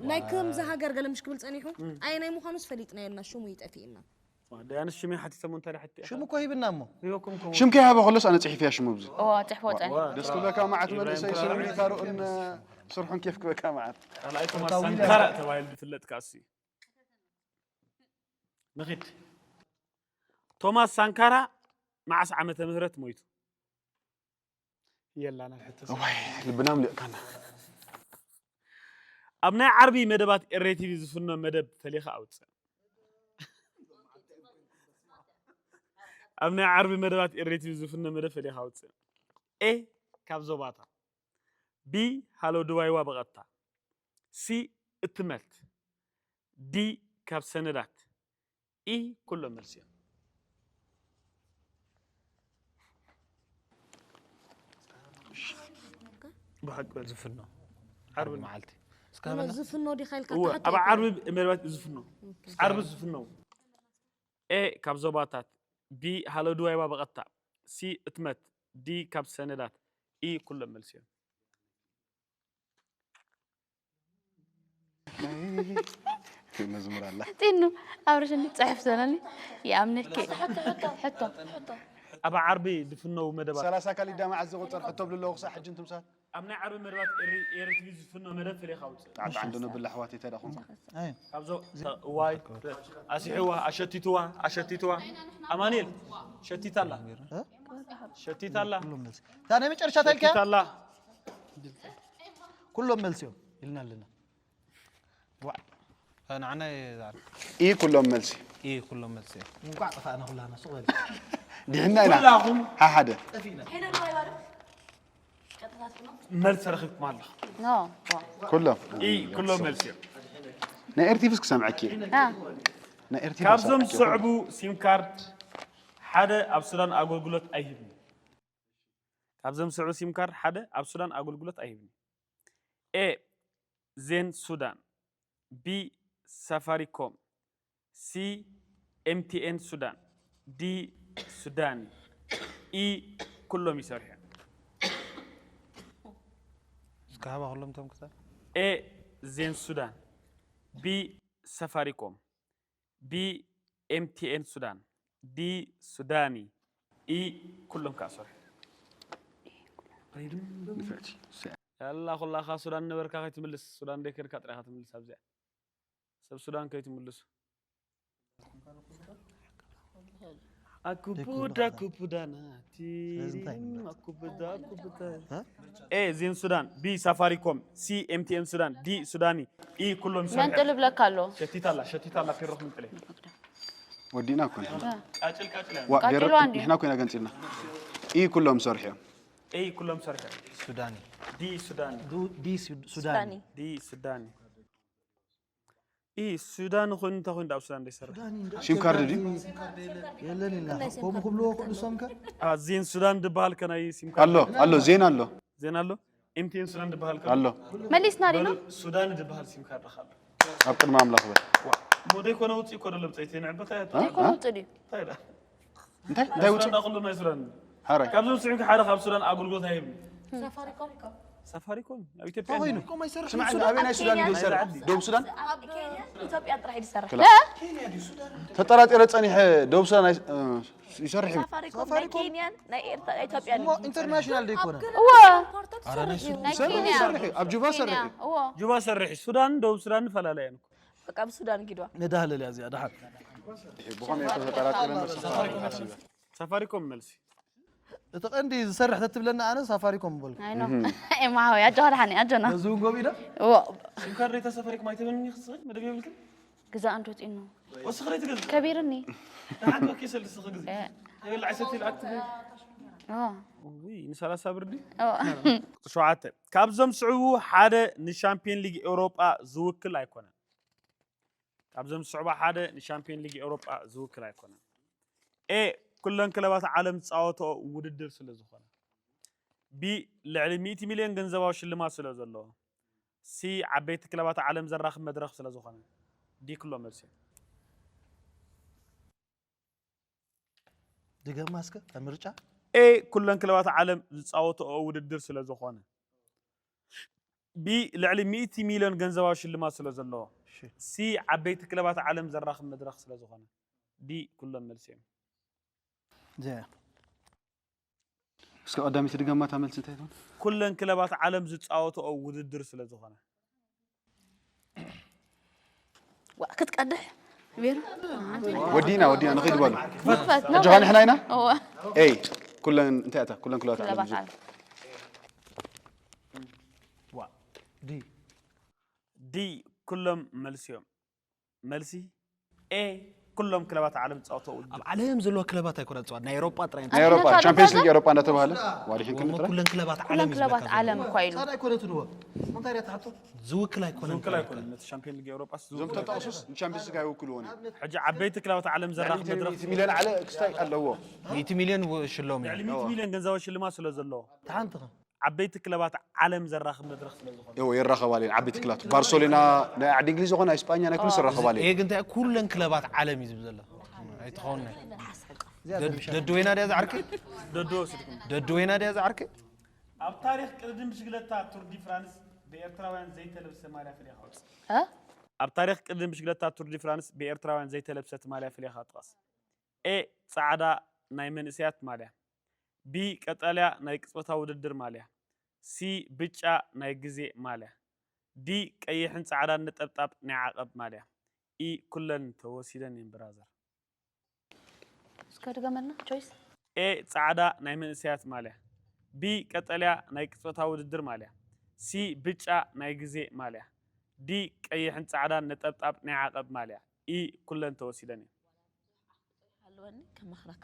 ናይ ከምዚ ሃገር ገለ ምሽ ክብል ጸኒሑ ኣየናይ ምዃኑስ ፈሊጥና የለና ሽሙ ይጠፍእና ዳያንስ ሽመይ ሓቲተሞ እንታይ ሓቲ ሽሙ እኮ ሂብና እሞ ሪበኩም ከም ሽም ከይሃበ ከሎስ ኣነ ፅሒፍ እያ ሽሙ ብዙ ኦ ጽሕፎ ጸኒ ደስ ክብለካ መዓት መንእሰይ ስርሑ ካርኦን ስርሑን ኬፍ ክበካ መዓት ካልኣይ ቶማስ ሳንካራ ተባሂሉ ዝፍለጥ ካሲ ንኺድ ቶማስ ሳንካራ መዓስ ዓመተ ምህረት ሞይቱ የላና ሕቶ ዋይ ልብና ምልእካና ኣብ ናይ ዓርቢ መደባት ኤሬ ቲቪ ዝፍኖ መደብ ፈሊኻ ኣውፅእ ኣብ ናይ ዓርቢ መደባት ኤሬ ቲቪ ዝፍኖ መደብ ፈሊኻ ኣውፅእ ኤ ካብ ዞባታ ቢ ሃሎ ድባይዋ ብቐጥታ ሲ እትመት ዲ ካብ ሰነዳት ኢ ኩሎም መልሲ እዮም ብሓቂ በል ዝፍኖ ዓርቢ መዓልቲ ዝፍኖ ዲኻ ኢልካ እወ ተሓቶ ኣብ ዓርቢ መደባት ዝፍኖ ዓርቢ ዝፍኖ ኤ ካብ ዞባታት ቢ ሃሎ ድዋይባ ብቐጥታ ሲ እትመት ዲ ካብ ሰነዳት ኢ ኩሎም መልሲ እዮም መዝሙር ኣላ። ጢኑ ኣብርሽኒ ጽሕፍ ዘነኒ ይኣምነኪ ሕቶ ኣብ ዓርቢ ድፍነው መደባት ሰላሳ ካሊዳ መዓዝ ዝቑጸር ሕቶ ብልለኹ ክሳዕ ሕጂ እንትምሳል ኣብ ናይ ዓርቢ መደባት ኤሪ- ኤሪ ቲቪ ዝፍኖ መደብ ፈሊኻ ውፅእ። ጣዕጣ እንዶ ንብላሕ ዋቴታ ዳኹም ካብዞ እዋይ ኣሲሕዋ ኣሸቲትዋ ኣሸቲትዋ ኣማኑኤል ሸቲታላ ሸቲታላ እታ ናይ መጨረሻ ታልካ ሸቲታላ ኩሎም መልሲ እዮም ኢልና ኣለና። ንዓና ይዛር ኢ ኩሎም መልሲ ኢ ኩሎም መልሲ እዮም። እንቋዕ ጠፋእና ኩላና ሱቕ በል። ድሕና ኢና ሓሓደ መልሲ ረኺብኩም ኣለኹ። ኖ ኩሎም ኢ ኩሎም መልሲ እዮም። ናይ ኤርቲቪስ ክሰምዐኪ ናይ ኤርቲቪስ ካብዞም ክሰምዐኪ። ዝስዕቡ ሲም ካርድ ሓደ ኣብ ሱዳን ኣገልግሎት ኣይህብን። ካብዞም ዝስዕቡ ሲም ካርድ ሓደ ኣብ ሱዳን ኣገልግሎት ኣይህብን። ኤ ዜን ሱዳን፣ ቢ ሳፋሪኮም፣ ሲ ኤምቲኤን ሱዳን፣ ዲ ሱዳኒ፣ ኢ ኩሎም ይሰርሑ እዮም። እስከ ሃባ ኩሎም እቶም ክታ ኤ ዜን ሱዳን፣ ቢ ሳፋሪኮም፣ ቢ ኤምቲኤን ሱዳን፣ ዲ ሱዳኒ፣ ኢ ኩሎም ከዓ ሰርሑ። ያላ ኩላኻ ሱዳን ነበርካ ከይትምልስ ሱዳን ደይከድካ ጥራይካ ትምልስ ኣብዚኣ ሰብ ሱዳን ከይትምልሱ ኣኩቡዳ ኩቡዳ ናቲ ኣኩቡዳ ኩቡዳ ኤ ዜን ሱዳን ቢ ሳፋሪኮም ሲ ኤምቲኤን ሱዳን ዲ ሱዳኒ ኢ ኩሎም ይሰርሑ መንጥል ብለካ ኣሎ ሸቲታላ ሸቲታላ ፊሮክ ምንጥሌ ወዲእና እኮ ንሕና። ቃጭል ቃጭል ያ ዋ ቀጥሎ ገረ- አንዴ። ንሕና ኮይና ገንፂልና ኢ ኩሎም ሰርሑ እዮም ኤ ኩሎም ሰርሑ ሱዳኒ ዲ ሱዳኒ ዱ- ዲ ሱ- ሱዳኒ ዲ ሱዳኒ ኢ ሱዳን ኮይኑ እንታይ ኮይኑ ኣብ ሱዳን ደይሰርሕ ሱዳኒ እንደ- ሲም ካርድ ድዩ? የለን ኢልና ከምኡ ክብልዎ ኩሉ ሰምከ ዜን ሱዳን ዝበሃል ከናይ ሲም ካርድ ኣሎ ኣሎ ዜና ኣሎ ዜና ኣሎ ኤምቲኤን ሱዳን ዝበሃል ከ ኣሎ መሊስና ዲና ሱዳን ዝበሃል ሲም ካርድ ኣሎ ኣብ ቅድሚ ኣምላኽ በል ሞ ደይኮነ ውፅእ እኮ ደሎ ብፀይቲ ንዕበታ እያ ዘይኮነ ውፅእ ድዩ እንታይ ኢላ እንታይ እንታይ ውፅእ ሱዳን ኩሎም ናይ ሱዳን ሓራይ ካብዞም ስዑድ ሓደ ካብ ሱዳን ኣገልግሎት ኣይህብን ሳፋሪኮም ኣብ ኢትዮጵያ ኮይኑ ስምዓኒ ኣበይ ናይ ሱዳን እዩ ዘይሰርሕ ደቡብ ሱዳን ኣብ ኬንያ ኢትዮጵያ ጥራሕ ይሰርሕ ክላ ተጠራጢረ ፀኒሐ ደቡብ ሱዳን ኣይ- እ፣ ይሰርሕ እዩ ሳፋሪኮም ናይ ኬንያን ናይ ኤርትራ ኢትዮጵያን እሞ ኢንተርናሽናል ደይኮነ እወ ኣረ ናይ ሱዳን ናይ ይሰርሕ ኬንያ ይሰርሕ እዩ ኣብ ጁባ ሰርሕ ኬንያ እዩ እወ ጁባ ሰርሕ ሱዳን ደቡብ ሱዳን ንፈላለያ እኮ በቃ ብሱዳን ጊድዋ ነዳህለል እያ እዚኣ ደሓን ብኸመይ ኢኹም ተጠራጢረ መልሲ ክሃበኩም ሓሲበ ሳፋሪኮም መልሲ እቲ ቀንዲ ዝሰርሕ ተትብለና ኣነ ሳፋሪኮም በልኩ ኣይኖ ኤማዊ ኣጆኻ ደሓን ኣጆና ነዚ እውን ጎቢና እወ ሲም ካርድ ናይታ ሳፋሪኮም ኣይተበልኒ ክስኽል መደብ የብልክን ግዛእ እንዶ ጢኑ ወስኽሪ ትገዝ ከቢርኒ ሓንቲ ወኪ ሰልስኺ ግዜ ይበልዓ ሰቲ ልኣክት እወ ውይ ንሰላሳ ብር ድዩ እወ ሸውዓተ ካብዞም ዝስዕቡ ሓደ ንሻምፒዮን ሊግ ኤውሮጳ ዝውክል ኣይኮነን። ካብዞም ዝስዕቡ ሓደ ንሻምፒዮን ሊግ ኤውሮጳ ዝውክል ኣይኮነን። ኤ ኩለን ክለባት ዓለም ዝፃወተኦ ውድድር ስለ ዝኾነ። ቢ ልዕሊ ሚእቲ ሚልዮን ገንዘባዊ ሽልማት ስለ ዘለዎ። ሲ ዓበይቲ ክለባት ዓለም ዘራኽብ መድረኽ ስለ ዝኾነ። ዲ ኩሎም መልሲ እዮም። ድገማ እስከ እታ ምርጫ ኤ ኩለን ክለባት ዓለም ዝፃወተኦ ውድድር ስለ ዝኾነ። ቢ ልዕሊ ሚእቲ ሚልዮን ገንዘባዊ ሽልማት ስለ ዘለዎ። ሲ ዓበይቲ ክለባት ዓለም ዘራኽብ መድረኽ ስለ ዝኾነ። ዲ ኩሎም መልሲ እዮም። ዘያ እስከ ቀዳሚት ድገማ እታ መልሲ እንታይ ትኾን ኩለን ክለባት ዓለም ዝፃወተኦ ውድድር ስለ ዝኾነ። ዋ ክትቀድሕ ቤሩ ወዲና ወዲና ንኸይድ በሉ ክፈት ሕጂ ኸ ንሕና ኢና እወ ኤይ ኩለን እንታይ እታ ኩለን ክለባት ዓለም ክለባት ዝውክል ዓለም ዋ ዲ ዲ ኩሎም መልሲ እዮም። መልሲ ኤ ኩሎም ክለባት ዓለም ዝፃወተኦ ውድድር ኣብ ዓለም ዘለዋ ክለባት ኣይኮነ ዝፅዋት ናይ ኤሮጳ ጥራይ ናይ ኤሮጳ ኣትነታ ቻምፒየንስ ሊግ ዝብሎ? ኤሮጳ እንዳተባሃለ ዋዲሕን እሞ ክንጥረ ኩለን ክለባት ዓለም ኩሎም እዩ ክለባት ዝብለካ ዘሎ። ዓለም እኳ ኢሉ ሳዳ ኣይኮነትን እወ እንታይ እያ ትሓቶ ዝውክል ኣይኮነን ዝውክል ኣይኮነን ነቲ ቻምፒዮን ሊግ ኤውሮጳ እዞም ተጠቕሱስ ንቻምፒየንስ ሊግ ኣይውክልዎን እዮም ሕጂ ዓበይቲ ክለባት ዓለም ዘራኽብ መድረኽ ሚልዮን ዓለ ክስታይ ኣለዎ ሚእቲ ሚልዮን ው- ሽሎም እዩ ልዕሊ ሚእቲ ሚልዮን ገንዘባዊ ሽልማት ስለ ዘለዎ ተሓንቲ ኸ ዓበይቲ ክለባት ዓለም ዘራኽብ መድረኽ ስለ ዝኾነ እዎ ይራኸባል እየን ዓበይቲ ክለባት ባርሰሎና ናይ ዓዲ እንግሊዝ ዝኾነ ናይ ስጳኛ ናይ ኩሉስ ይራኸባል ይሄ እየን ግን እንታይ ኩለን ክለባት ዓለም እዩ ዝብል ዘሎ ኣይትኸውን እዚኣ ደድ- ደድወይና ድያ ዝዓርከይ ደዶ ወሲድኩም ደድወይና ድያ ዝዓርከይ ኣብ ታሪኽ ቅድድም ብሽግለታ ቱር ዲ ፍራንስ ብኤርትራውያን ዘይተለብሰ ማልያ ፈሊኻ ወፅእ እ? ኣብ ታሪኽ ቅድድም ብሽክለታ ቱር ዲ ፍራንስ ብኤርትራውያን ዘይተለብሰት ማልያ ፈሊኻ ጥቐስ። ኤ፣ ጻዕዳ ናይ መንእሰያት ማልያ። ቢ፣ ቀጠልያ ናይ ቅጽበታዊ ውድድር ማልያ። ሲ፣ ብጫ ናይ ግዜ ማልያ። ዲ፣ ቀይሕን ጻዕዳን ነጠብጣብ ናይ ዓቐብ ማልያ። ኢ፣ ኩለን ተወሲደን እየን ብራዘር። እስከ ድገመልና ቾይስ። ኤ፣ ጻዕዳ ናይ መንእሰያት ማልያ። ቢ፣ ቀጠልያ ናይ ቅጽበታዊ ውድድር ማልያ። ሲ፣ ብጫ ናይ ግዜ ማልያ። ዲ፣ ቀይሕን ጻዕዳን ነጠብጣብ ናይ ዓቐብ ማልያ። ኢ፣ ኩለን ተወሲደን እየን። ኣለወኒ ከማኽረካ።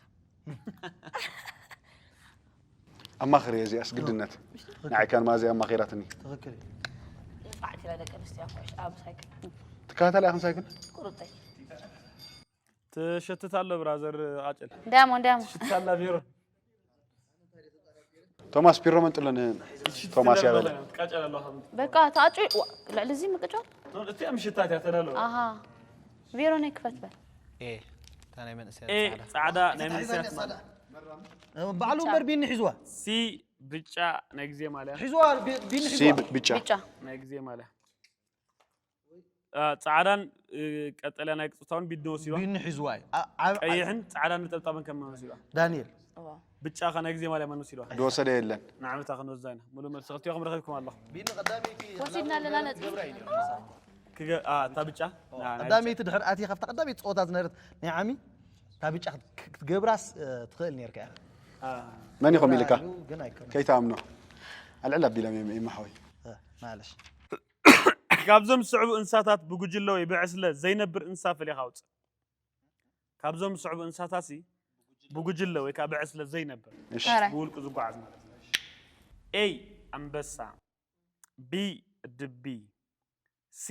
ኣማኽር እየ እዚኣስ ግድነት ንዓይ ካን ማዚ ኣማኺራትኒ ትኽክል እዩ። ፋዕቲላ ደቂ ኣንስትዮ ኣኳሽ ኣብ ሳይክል ትከታተል ኢኽን ሳይክል ቁርጠይ ትሸትት ኣሎ ብራዘር ቃጭል እንዲያሞ እንዲያሞ ትሽትት ኣላ ቢሮ ቶማስ ፒሮ መንጥሎ ንቶማስ ያበለ ትቃጨል ኣለኻ በቃ ተኣጩ ልዕሊ እዚ ምቅጫል እቲኣ ምሽታት እያ ተዳለወ ኣሃ ቢሮ ናይ ክፈት በል ኤ እታ ናይ መንእሰያት ኤ ጻዕዳ ጻዕዳ ናይ መንእሰያት ማለት ባዕሉ እምበር ቢኒ ሒዝዋ ሲ ብጫ ናይ ግዜ ማልያ ሒዝዋ ቢ- ቢኒ ሲ ሒዝዋ ብጫ ብጫ ናይ ግዜ ማልያ አ፣ ጻዕዳን እ፣ ቀጠልያ ናይ ቅጽታውን ቢድ ወሲባ ቢኒ ሒዝዋ እዩ። ኣ- ኣብ- ቀይሕን ጻዕዳን ነጠብጣብን ከም መን ወሲባ ዳንኤል ብጫ ከ ናይ ግዜ ማልያ መን ወሲባ ዝወሰደ የለን ንዓመታ ክንወስዳ ኢና ሙሉእ መልሲ ክልቲኹም ረኺብኩም ኣለኹ ወሲድና ኣለና ነጥቢ ክገ- አ፣ እታ ብጫ ና- ናይ ቀዳመይቲ ድሕር ኣትየ ካብታ ቀዳመይቲ ፀወታ ዝነበረት ናይ ዓሚ እታ ብጫ ክት- ክትገብራስ እ፣ ትኽእል ነርካ ኢኻ መን ኢኹም ኢልካ ግን ኣይከነ ከይትኣምኖ ኣልዕል ኣቢሎም እዮም ይመሓወይ ማለሽ ካብዞም ዝስዕቡ እንስሳታት ብጉጅለ ወይ ብዕስለ ዘይነብር እንስሳ ፈሊኻ ኣውፅእ። ካብዞም ዝስዕቡ እንስሳታት ሲ ብጉጅለ ወይ ከዓ ብዕስለ ዘይነብር እሺ ኧረ ብውልቁ ዝጓዓዝ ማለት እዩ። ኤይ ኣንበሳ፣ ቢ ድቢ፣ ሲ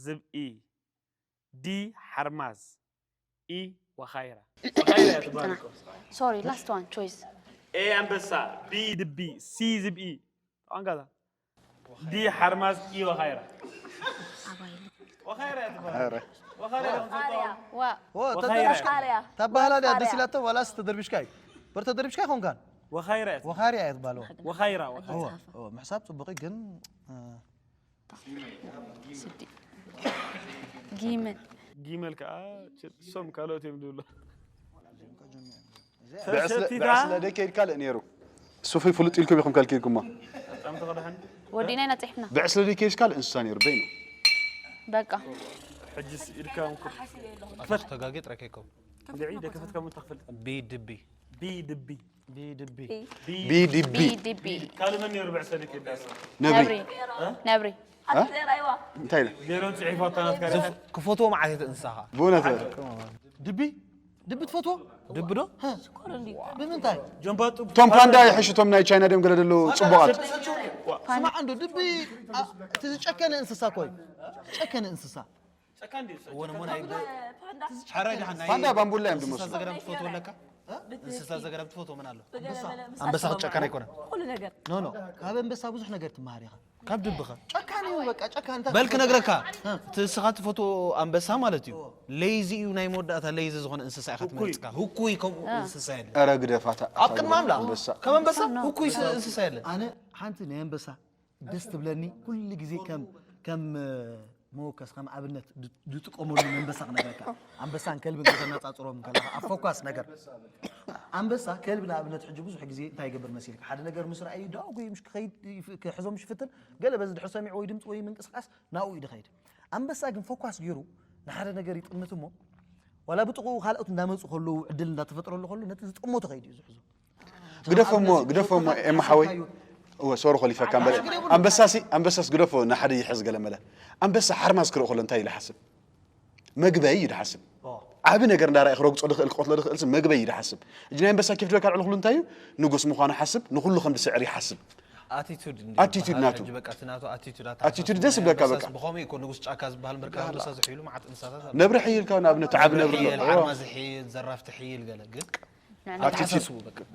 ዝብኢ፣ ዲ ሓርማዝ፣ ኢ ወኻይራ። ወኻይራ እያ ትበሃል እኮ። ሶሪ ላስት ዋን ቾይስ ኤ ኣንበሳ፣ ቢ ድቢ፣ ሲ ዝብኢ። ጠዋንጋዛ ዲ ሓርማዝ ኢ ወኻይራ። ወኻይራ እያ ትበሃል። ኧረ ወኻይራ እያ ትበሃል። ዋ ኦ፣ ወኻይራ እያ። ኻርያ ታባህላ ድያ ደስ ኢላቶ ዋላስ ተደርቢሽካ እዩ በር ተደርቢሽካ ይኾንካን ወኻይራ እያ ትበሃል። ወኻርያ እያ ትባሃለዎ ወኻይራ ወኻይራ። እወ፣ እወ፣ ምሕሳብ ፅቡቕ እዩ፣ ግን እ፣ ስዲ ጊመል ጊመል ከዓ እሶም ካልኦት እዮም ዝብሉ። ብዕስለ ተሸቲታ ብዕስለ ደይ ከይድካ ልእ ነይሩ ሱፊ ፍሉጥ ኢልኩም ኢኹም ከልኪልኩሞ በጣም ተቐድሐን ወዲና ኢና ፅሒፍና ብዕስለ ደይ ከይድካ ልእ እንስሳ ነይሩ በይኑ በቃ ሕጅስ ኢድካ እንኩ ኣቶ ተጋጌ ጥራይ ከይከው ድዒ ደከፈትካ ምታ ክፈልጥ ቢ ድቢ ቢ ድቢ ቢድቢ ቢ ቢዲቢ ቢድቢ ካልእ መን ነይሩ ብዕስለ ደይ ከይዳስ ነብሪ ነብሪ ነብሪ እንታይ ኢለ ገይሮም ፅሒፎ ኣታናት ጋር ክፈትዎ መዓት እቲ እንስሳኻ ብእውነት ድቢ ድቢ ትፈትዎ ድቢ ዶ ብምንታይ ጀምባጡ ቶም ፓንዳ ይሕሹ ቶም ናይ ቻይና ድዮም ገለ ዘለዉ ፅቡቓት ስማዕ እንዶ ድቢ አ፣ እቲ ዝጨከነ እንስሳ እኮ እዩ ጨከነ እንስሳ እወ እሞ ናይ ሓራይ ድሓን ናይ ፓንዳ ባምቡላ እዮም እንስሳ ዝመስሉ ዘገዳም ትፈትዎ ኣለካ እንስሳ ዘገዳም ትፈትዎ መን ኣሎ ኣንበሳ ክትጨከን ኣይኮነን ኩሉ ነገር ኖ ኖ ካብ ኣንበሳ ብዙሕ ነገር ትመሃር ኢኻ ካብ ድብኻ ጨካን እዩ በቃ ጨካን እንታይ በል ክነግረካ እቲ እስኻ ትፈትዎ ኣንበሳ ማለት እዩ ሌዚ እዩ ናይ መወዳእታ ሌዚ ዝኾነ እንስሳ ኢኻ ትመርፅካ ህኩይ ከምኡ እንስሳ የለ ኧረ ግደፋታ ኣብ ቅድሚ ኣምላኽ ኣንበሳ ከም ኣንበሳ ህኩይ ስ- እንስሳ የለን ኣነ ሓንቲ ናይ ኣንበሳ ደስ ትብለኒ ኩሉ ግዜ ከም ከም መወከስ ከም ኣብነት ድ- ዝጥቀመሉ መንበሳ ክነግረካ ኣንበሳን ከልብን ከተነፃፅሮም ከለካ ኣብ ፎኳስ ነገር ኣንበሳ ከልቢ ንኣብነት ሕጂ ብዙሕ ግዜ እንታይ ይገብር መሲልካ ሓደ ነገር ምስ ረኣዩ ዳጉ ክሕዞም ሽፍትን ገለ በዚ ድሕር ሰሚዑ ወይ ድምፂ ወይ ምንቅስቃስ ናብኡ እዩ ድኸይድ ኣንበሳ ግን ፎኳስ ገይሩ ንሓደ ነገር ይጥምት እሞ ዋላ ብጥቕኡ ካልኦት እንዳመፁ ከለዉ ዕድል እንዳተፈጥረሉ ከሎ ነቲ ዝጠመቶ ከይዱ እዩ ዝሕዞ ግደፎሞ ግደፎሞ ኤማ ሓወይ እወ ሶሪ ኮሊፈካ እምበር ኣንበሳሲ ኣንበሳስ ግደፎ ንሓደ ይሕዝ ገለ መለ ኣንበሳ ሓርማዝ ክርኢ ከሎ እንታይ ኢሉ ሓስብ መግበይ እዩ ድሓስብ ዓቢ ነገር እንዳረኣየ ክረግጾ ድኽእል ክቐትሎ ድኽእል ሲ መግበይ እዩ ድሓስብ እጂ ናይ ኣንበሳ ኬፍ ድበካ ልዕሊ ኩሉ እንታይ እዩ ንጉስ ምዃኑ ሓስብ ንኹሉ ከም ድስዕር ይሓስብ ኣቲቱድ ኣቲቱድ ናቱ። በቃ እቲ ናቱ ኣቲቱድ ኣቲቱድ ደስ ይብለካ በቃ። ብኸምኡ እኮ ንጉስ ጫካ ዝበሃል ምርካብ ኣንበሳ ዝሕይሉ መዓት እንስሳታት ኣሎ ነብሪ ሕይልካ ንኣብነት ዓቢ ነብሪ ሕይል ኣሎ ሓርማዝ ሕይል ዘራፍቲ ሕይል ገለ ግን ኣቲቱድ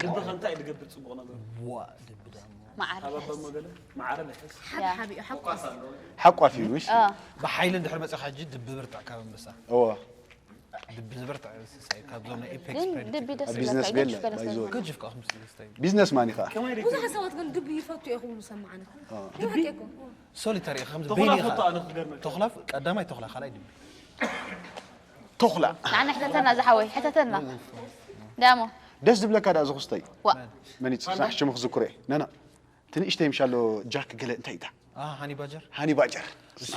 ድቢ ከ እንታይ ድገብር ፅቡቕ ነገር ዋ ድቢ ዳሞ መዓር ካብ ኣቦ መገለ መዓረ ልሕስ ያ ሓቋፍ እዩ ምሽ ብሓይሊ እንድሕር መፅኻ ሕጂ ድቢ ብርትዕ ካብ ኣንበሳ እወ ድቢ ዝበርታ እንስሳ እዩ። ካብዞም ናይ ኤፔክስ ግን ፕሬደተር ድቢ ደስ ቢዝነስ ይብለካ፣ ቤል ይገድፍ በለስ ኣይዞ ነበር። ገጅፍ ከኣ ምስ ስታይ ቢዝነስ ማን ኢኻ? ብዙሓት ሰባት ግን ድቢ ይፈቱ እዮም ክብሉ ሰማዕና። ድቢ ሶሊታሪ ኢኻ ከምዚ ተኹላ ቤኒ ኢኻ። ፈቱ ኣነ ክገርመካ። ተኹላ ቀዳማይ ተኹላ ካልኣይ ድቢ። ተኹላ ንዓና ሕተተና ዝሓወይ፣ ሕተተና ዳሞ። ደስ ዝብለካ ደኣ ዝኹስተይ ዋ መን ይጽናሕ ሽሙ ክዝክሮ እየ። ናና እቲ ንእሽተይ ምሻሎ ጃክ ገለ እንታይ ኢታ? ኣህ ሃኒ ባጀር ሃኒ ባጀር።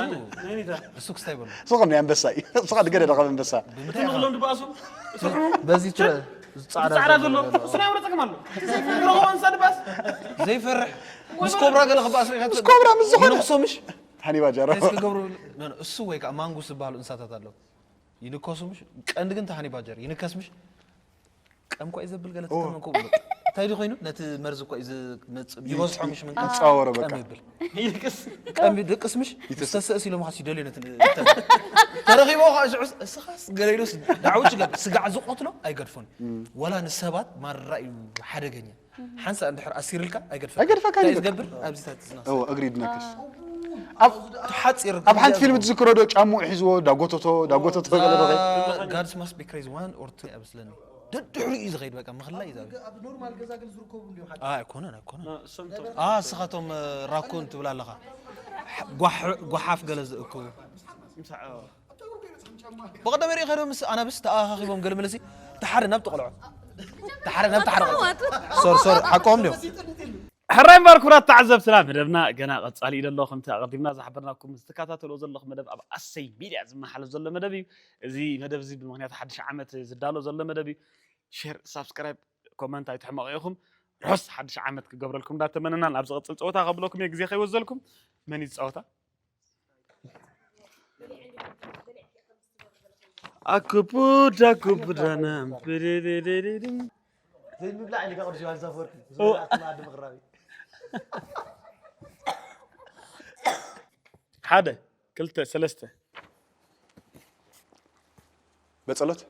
ኣነ ነኒታ እሱ ክስታይ በሎ። ስኻ ናይ ኣንበሳ እዩ። ስኻ ድገደ ደኸም ኣንበሳ። እቶም ክሎም ድባእሱ ስርሑ በዚ ትረ ጻዕዳ ጻዕዳ ዘሎ እሱ ናይ ወረፀ ከማሎ ዘይፈርሕ እንሳ ድባእስ ዘይፈርሕ ምስ ኮብራ ገለ ክባእስ ሪኢኻ ምስ ኮብራ ምስ ዝኾነ። ይንክሶ ምሽ ሃኒ ባጀር። እንታይ ክገብሩ እሱ ወይ ከዓ ማንጉስ ዝበሃሉ እንስሳታት ኣለዉ። ይንከሱ ምሽ ቀንዲ ግን ተሃኒ ባጀር ይንከስ ምሽ ቀምኳ እዩ ዘብል ገለ ተተመንኩ ብሎ እንታይ ድኾይኑ ነቲ መርዚ እኮ እዩ ዝመጽእ ይበዝሖ ምሽ ምንቀ ይጻወሮ በቃ። ቀም ይብል ይልቅስ ቀም ድቅስ ምሽ ዝተሰእስ ኢሎም ኻስ ይደልዩ ነቲ ተረኺቦ ኸዓ ሽዑስ እስኻስ ገለ ኢሉስ ዳዕውጭ ገብ ስጋዕ ዝቆትሎ ኣይገድፎን ወላ ንሰባት ማራ እዩ ሓደገኛ ሓንሳ እንድሕር ኣሲርልካ ኣይገድፈካ ኣይገድፈካ እንታይ እዩ። ዝገብር ኣብዚታት ዝናስ እዎ እግሪ ይድነክስ። ሓፂር ኣብ ሓንቲ ፊልም ትዝክሮ ዶ ጫምኡ ሒዝዎ ዳጎተቶ ዳጎተቶ ገለ ዶ ከ? Gods must be crazy one or two ኣብስለኒ ደድሕሪ እዩ ዝኸይድ በቃ ምኽላይ እዩ ዛብ ኣብ ኖርማል ገዛ ግን ዝርከቡ እንዲዮም ሓደ ኣይኮነን ኣይኮነን ንስኻቶም ራኩን ትብል ኣለኻ ጓሕ- ጓሓፍ ገለ ዝእክቡ ብቐደም ርኢ ከዶ ምስ ኣናብስ ተኣኻኺቦም ገለ መለሲ ተሓደ ናብ ተቆልዖ ተሓደ ናብ ተሓደ ሶር ሶር ሓቆም ድዮም ሕራይ እምበር ክቡራት ተዓዘብትና መደብና ገና ቀጻሊ እዩ ዘሎ ከምቲ ኣቐዲምና ዝሓበርናኩም ዝትከታተልዎ ዘለኹም መደብ ኣብ ኣሰይ ሚድያ ዝመሓለፍ ዘሎ መደብ እዩ። እዚ መደብ እዚ ብምኽንያት ሓድሽ ዓመት ዝዳሎ ዘሎ መደብ እዩ። ሼር ሳብስክራይብ ኮመንት ኣይትሕመቑ ኢኹም። ርሑስ ሓድሽ ዓመት ክገብረልኩም እንዳተመነና ናብ ዝቐጽል ፀወታ ከብለኩም እየ ግዜ ከይወዘልኩም። መን እዩ ዝፃወታ? ኣኩቡድ ኣኩቡዳና ብድድድድድ ዘይምብላዕ ኢልካ ቅዱስ ዮሃንስ ኣፈወርቂ ዝበልዓት መኣዲ ምቕራብ እዩ። ሓደ ክልተ ሰለስተ በጸሎት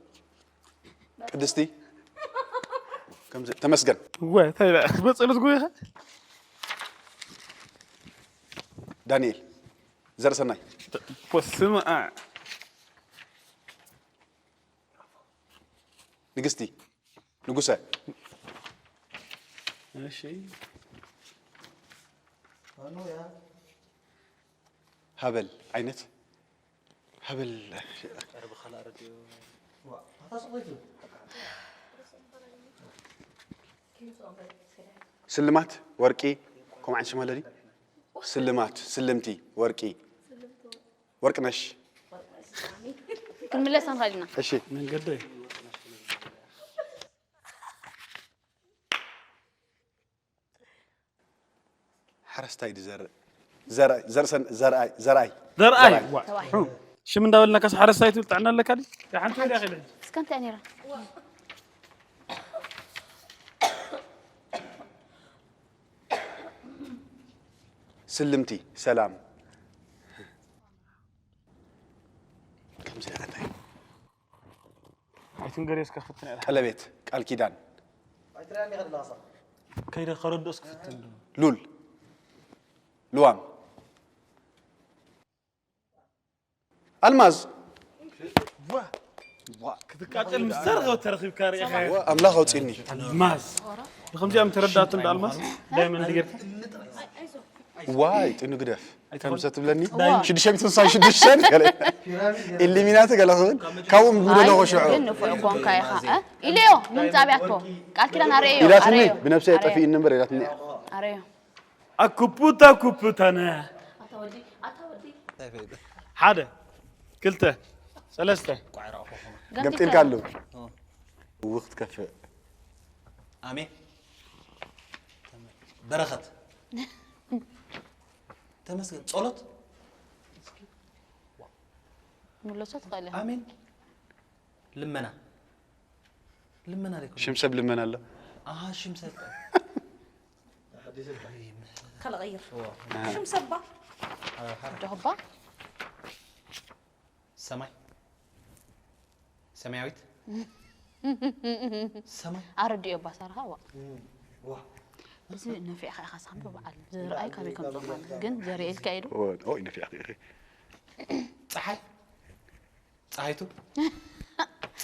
ቅድስቲ ከምዚ ተመስገን እወ እንታይ ኢላ በጸሎት ጎይኻ ዳንኤል ዘርሰናይ በስመ ኣብ ንግስቲ ንጉሰ እሺ ሃበል ዓይነት ሃበል ስልማት ወርቂ ከምዓን ሽማለሊ ስልማት ስልምቲ ወርቂ ወርቅነሽ ክንምለስ ንኽእል ኢና እሺ መንገደይ ሓረስታይ ድዘርእ ዘርኣይ ዘርሰን ዘርኣይ ዘርኣይ ዘርኣይ ተባሂ ሽም እንዳበልና ካስ ሓረስታይ ትብል ጥዕና ኣለካ ድዩ ሓንቲ ወዲያ ከይደ እስከ እንታይ ነይራ ስልምቲ ሰላም ከምዚ ኣታይ ኣይትንገር እስከ ክትነ ቀለቤት ቃል ኪዳን ኣይትረኣኒ ከድላሳ ከይደ ከረድኦስ ክፍትን ሉል ልዋም ኣልማዝ ክትቃጨል ምስ ተረኸብ ተረኺብካ ርኢኻ ኣምላኽ ኣውፅኒ ኣልማዝ ከምዚኣም ተረዳእቱ እንዳ ኣልማዝ ዳይመንድ ጌርካ ዋይ ጥኑ ግደፍ ከምሰ ትብለኒ ሽዱሽተ ሚእትን ስሳን ሽዱሽተን ገለ ኢሊሚናቲ ገለ ክብል ካብኡ ምብለለኹ ሽዑ ግን ንፉዕ ኮንካ ኢኻ እ? ኢለዮ ምምፃእ ቢያቶ ቃል ኪዳን ኣረዮ ኢላትኒ ኣረዮ ብነብሰ ጠፊእኒ እምበር ኢላትኒ ኣረዮ ኣኩፑታ ኩፑታነ ሓደ ክልተ ሰለስተ ገምጢልካ ኣለዉ እው ክትከፍእ ኣሜን በረኸት ተመስገን ጸሎት ምለሶ ትኽእል ኢኻ ኣሜን ልመና ልመና ደይኮነ ሽም ሰብ ልመና ኣሎ ኣሃ ሽም ሰብ ካልቐይር ሽም ሰባ ዶባ ሰማይ ሰማያዊት ሰማይ ኣረድዮ ባሳርኻ ዋ እዚ ነፊዕኻ ኢኻ ሳምዶ በዓል ዝረኣይ ካበይ ከም ዝኾነ ግን ዘርእየልካ ኢሉ ኦይ ነፊዕ ፀሓይ ፀሃይቱ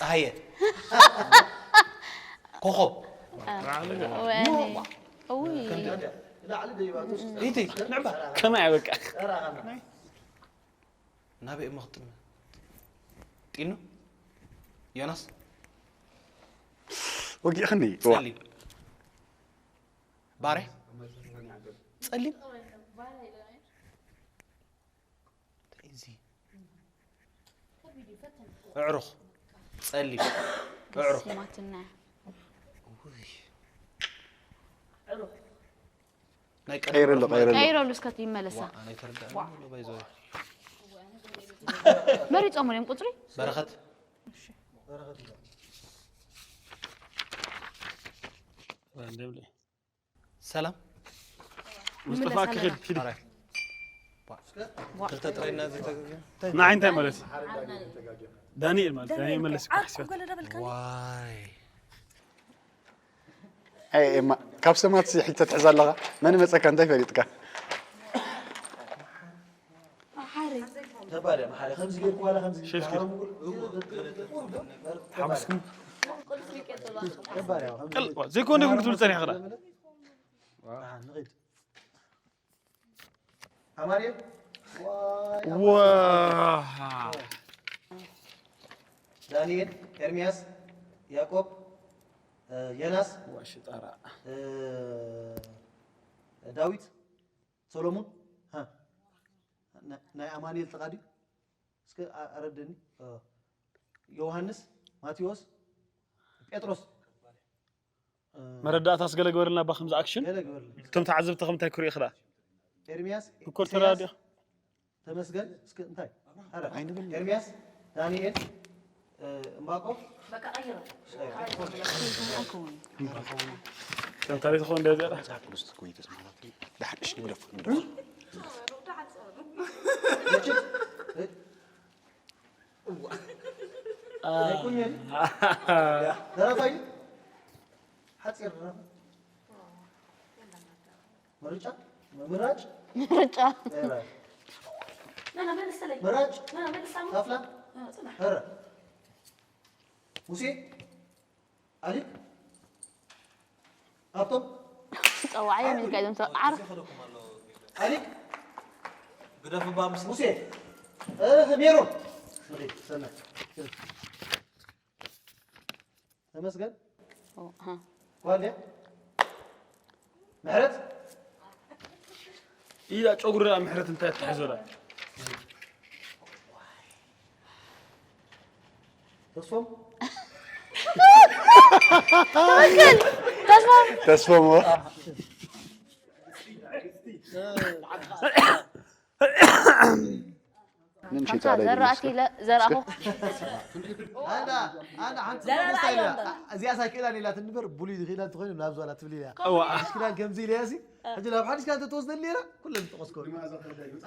ጸሃየ። ኮኾብ። ወይኔ። ውይ። ኢቲ ንዕባ። ከመይ ኣይበቃ ናበይ እሞ ክጥምት? ጢኑ? ዮናስ? ወጊእኽኒ። ጸሊም። ባሬ? ጸሊም? እንታይ እዚ? ኣዕሩኽ። ጸሊም። ኣዕሩኽ። ሲማትና። ውይ። ናይ ቀይረሉ፣ ቀይረሉ። ቀይረሉ እስከ ይመለሳ። ዋ፣ ኣነ ኣይተረዳእን ኣሎ፣ ባይዘወይ። መሪጾም እዮም ቁጽሪ። በረኸት። ሰላም። ሙስጠፋ ክኽድ ኪድ ኣራይ። ክልተ ጥራይ እና ዝተገኘ። ንዓይ እንታይ ማለት እዩ? ዳንኤል ማለት ዳንኤል መለስ እኮ ሓሲባት ዋይ። ኣይ ኤማ ካብ ሰማት ሕቶ ትሕዝ ኣለኻ። መን መጸካ እንታይ ፈሊጥካ? ተባለ መሓሪ ከምዚ ጌርኩ ዋላ ከምዚ ሸፍ ጌር። ተባለ ዘይኮነ ይኹን ክትብል ጸኒሕኻ ዳ? ኣማርየ ዋ ዳንኤል ኤርሚያስ ያዕቆብ ዮናስ ዋሽጣራ ዳዊት ሰሎሞን ሃ፣ ና- ናይ ኣማኑኤል ጥቓ ድዩ? እስከ ኣ- ኣረደኒ። ዮሃንስ፣ ማቴዎስ፣ ጴጥሮስ። መረዳእታ ስገለ ገበርልና ባ ከምዚ ኣክሽን ገለ ግበርልና። እቶም ተዓዘብቲ ከምታይ ክሪኡ ይኽዳ ኤርሚያስ፣ ብኮር ኢሳያስ፣ ተራድዮ ተመስገን፣ እስከ እንታይ? ኣረ፣ ኤርሚያስ፣ ዳንኤል፣ እምባቆም፣ ከምታ ቤት ኾን ደዚኣ ዳሕንሽ ንግደፍ ንግደፍ። ደራፋይ፣ ሓፂር ደራፋይ። ምርጫ፣ ምራጭ፣ ምርጫ ምራጭ፣ ታፍላ፣ ኧረ፣ ሙሴ፣ ኣሊክ፣ ሃብቶም፣ ጸዋዕዮም ኢልካ እዞም ሰብ ዓር ኣሊክ፣ ግደፍ እባ ምስ ሙሴ፣ እ፣ ሜሮን፣ ንኺድ፣ ሰናይ፣ ተመስገን፣ ኣሃ። ጓል ድያ? ምሕረት፣ ኢላ ጨጉሪ ደኣ ምሕረት እንታይ ትሕዞ ደኣ ተስፎም፣ ተስፋ ተስፎም ምን ሽጣ ከምሳ ላይ ዘራእቲ ኢለ ዘራእኹ ኣና ኣና ሓንቲ ጽቡቕ ምሳሌ እያ። እዚኣ ሳይክእላ ኢላ ትንበር ብሉይ ዝኽእላ እንተኾይኑ ናብ ዝባላ ትብል ኢላ። እዋ ሓድሽ ክዳን ከምዚ ኢለያ ሲ ሕጂ ናብ ሓድሽ ክዳን ተተወስደኒ ነይራ ኩለን ዝጠቐስኮ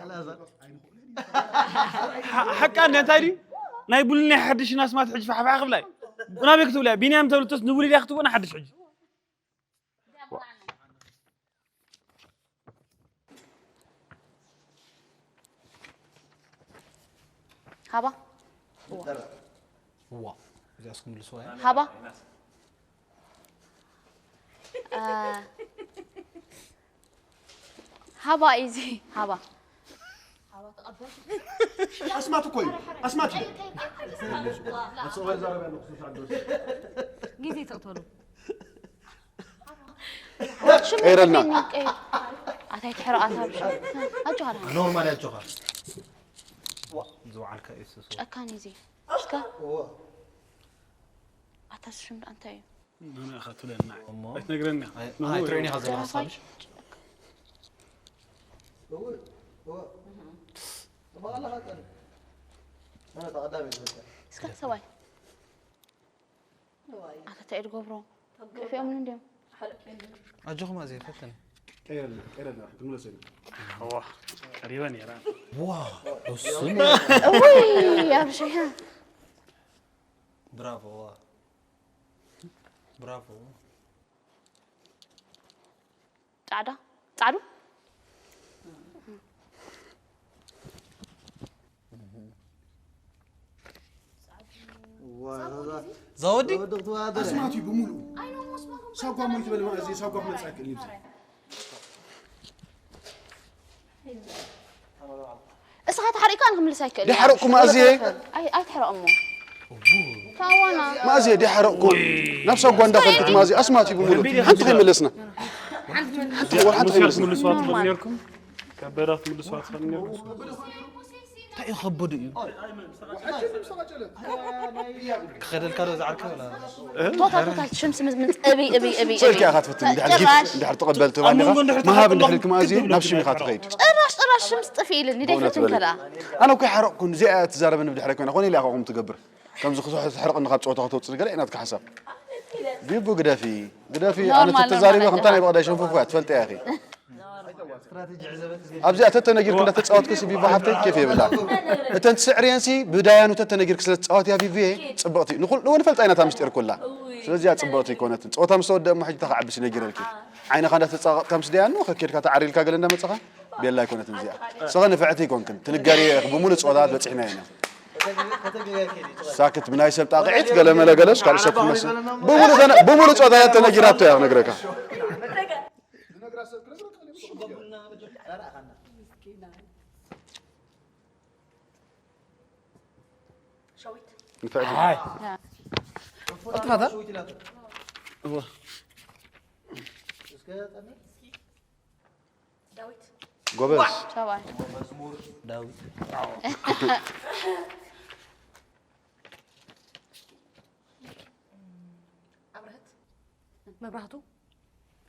ኣልኣዛር ሓቃ እንደ እንታይ ድዩ ናይ ብሉይ ናይ ሓድሽ ናስማት ሕጂ ፋሕፋሕ ክብላይ ናበይ ክትብልያ ቢንያም ተብልቶስ ንብሉይ ድያ ክትብና ሓድሽ ሕጂ ሃባ ዋ እዚኣ እስኩም ልስዋ እያ ሃባ አ፣ ሃባ ኢዚ ሃባ ኣስማት እኮ እዩ ኣስማት እዩ ግዜ ተቕተሉ ቀይረልና ኣታይ ትሕረቓት ኣብ ኣጆኻ ኖርማል ያጆኻ ዝወዓልካ የሱስ ጨካን ኢዚ እስከ ኣታ ሽም ደኣ እንታይ እዩ ንዓኻ ትብለና ኣይትነግረኒ ኣይትርእኒ ኢኻ ዘለኻ ሓሳብሽ እወ እወ ተባላኻ ቀን ኣነ ተቐዳሚ ዝበልካ እስከ ሰባይ ኣታ እንታይ እዩ ዝገብሮ ክእፍኦም እንዲዮም ኣጆኹም ኣዜ ፈተነ ቀይረልና ቀይረልና ክንመለስ ኢና ዋ ቀሪበ ነይራ ዋ እሱም እውይ ኣብሽሐ ብራቮ ዋ ብራቮ ጻዕዳ ጻዕዱ ዛወዲ ኣስማት እዩ ብምሉኡ ሳጓ ሞ ይትበል ማለት እዚ ሳጓ ክመፅእ ኣይክእል እዩ። እስኻ ተሓሪእካ ኣነ ክምልስ ኣይክእል ድሓረቕኩ ማእዝየ ኣይትሕረቕ እሞ ታዋና ማእዝየ ድሓረቕኩ ናብ ሳጓ እንዳኸድኩት ማእዝየ ኣስማት እዩ ብምሉኡ ሓንቲ ከይመለስና ሓንቲ ወር ሓንቲ ሙሴ ከይመለስና ትምልስዋ ትኽእሉ ነርኩም ከበዳ ትምልስዋ ትኽእሉ ነርኩም እንታይ እዩ ከበዱ እዩ ክኸደልካ ዶ ዝዓርከ ወላ ቶታል ቶታል ሽምስ ምስ ምን እብይ እብይ እብይ ስእልካ ኢኻ ትፍትን እንድሕር ጊፍት እንድሕር ተቐበል ተባሂልካ መሃብ እንድሕር ኢልካ ማእዝየ ናብ ሽም ኢኻ ትኸይድ ጭራሽ ጭራሽ ሽምስ ጥፊ ኢልን ብእውነት ደይፈትን በለ ከላ ኣነ እኮ ይሓረቕኩ እዚኣ እያ ትዛረበኒ ብድሕረ ኮይና ኮነ ኢለ ኢኻ ከምኡ ትገብር ከምዚ ክትሕርቕኒ ካብ ፀወታ ከተውፅኒ ገለ ኢናትካ ሓሳብ ቢቡ ግደፊ ግደፊ ኣነ ተተዛሪበ ከምታ ናይ በቕዳይ ሸንፈፉ እያ ትፈልጠ እያ ኢኺ ኣብዚኣ ተተነጊርክ እንዳተፃወትክሲ ቢቡ ሓፍተይ ኬፍ የብላ እተን ትስዕርየንሲ ብዳያኑ ተተነጊርክ ስለ ትፃወት እያ ቢቡየ ፅብቕቲ ንኹል ንፈልጣ ኢና እታ ምስጢር ኩላ ስለዚኣ ፅብቕቲ ይኮነትን ፀወታ ምስ ተወደአ እሞ ሕጂ ተኸዓብሲ ነጊረልኪ ዓይንኻ እንዳተፃቐጥካ ምስ ደያኑ ከኬድካ ተዓሪልካ ገለ እንዳመፀኻ ቤላ ኣይኮነትን እዚኣ ስኸ ንፍዕቲ ይኮንክን ትንገሪ ብሙሉእ ፀወታት በፂሕና ኢና ሳክት ብናይ ሰብ ጣቕዒት ገለመለ ገለሽ ካልእ ሰብ ትመስል ብሙሉእ ተነ- ብሙሉእ ፆታ ተነጊራቶ እያ ክነግረካ ሸዊት ንፍዕቲ ቅልጥፋታ ዳዊት ጎበዝ ሰብኣይ ዳዊት ኣብርህት መብራህቱ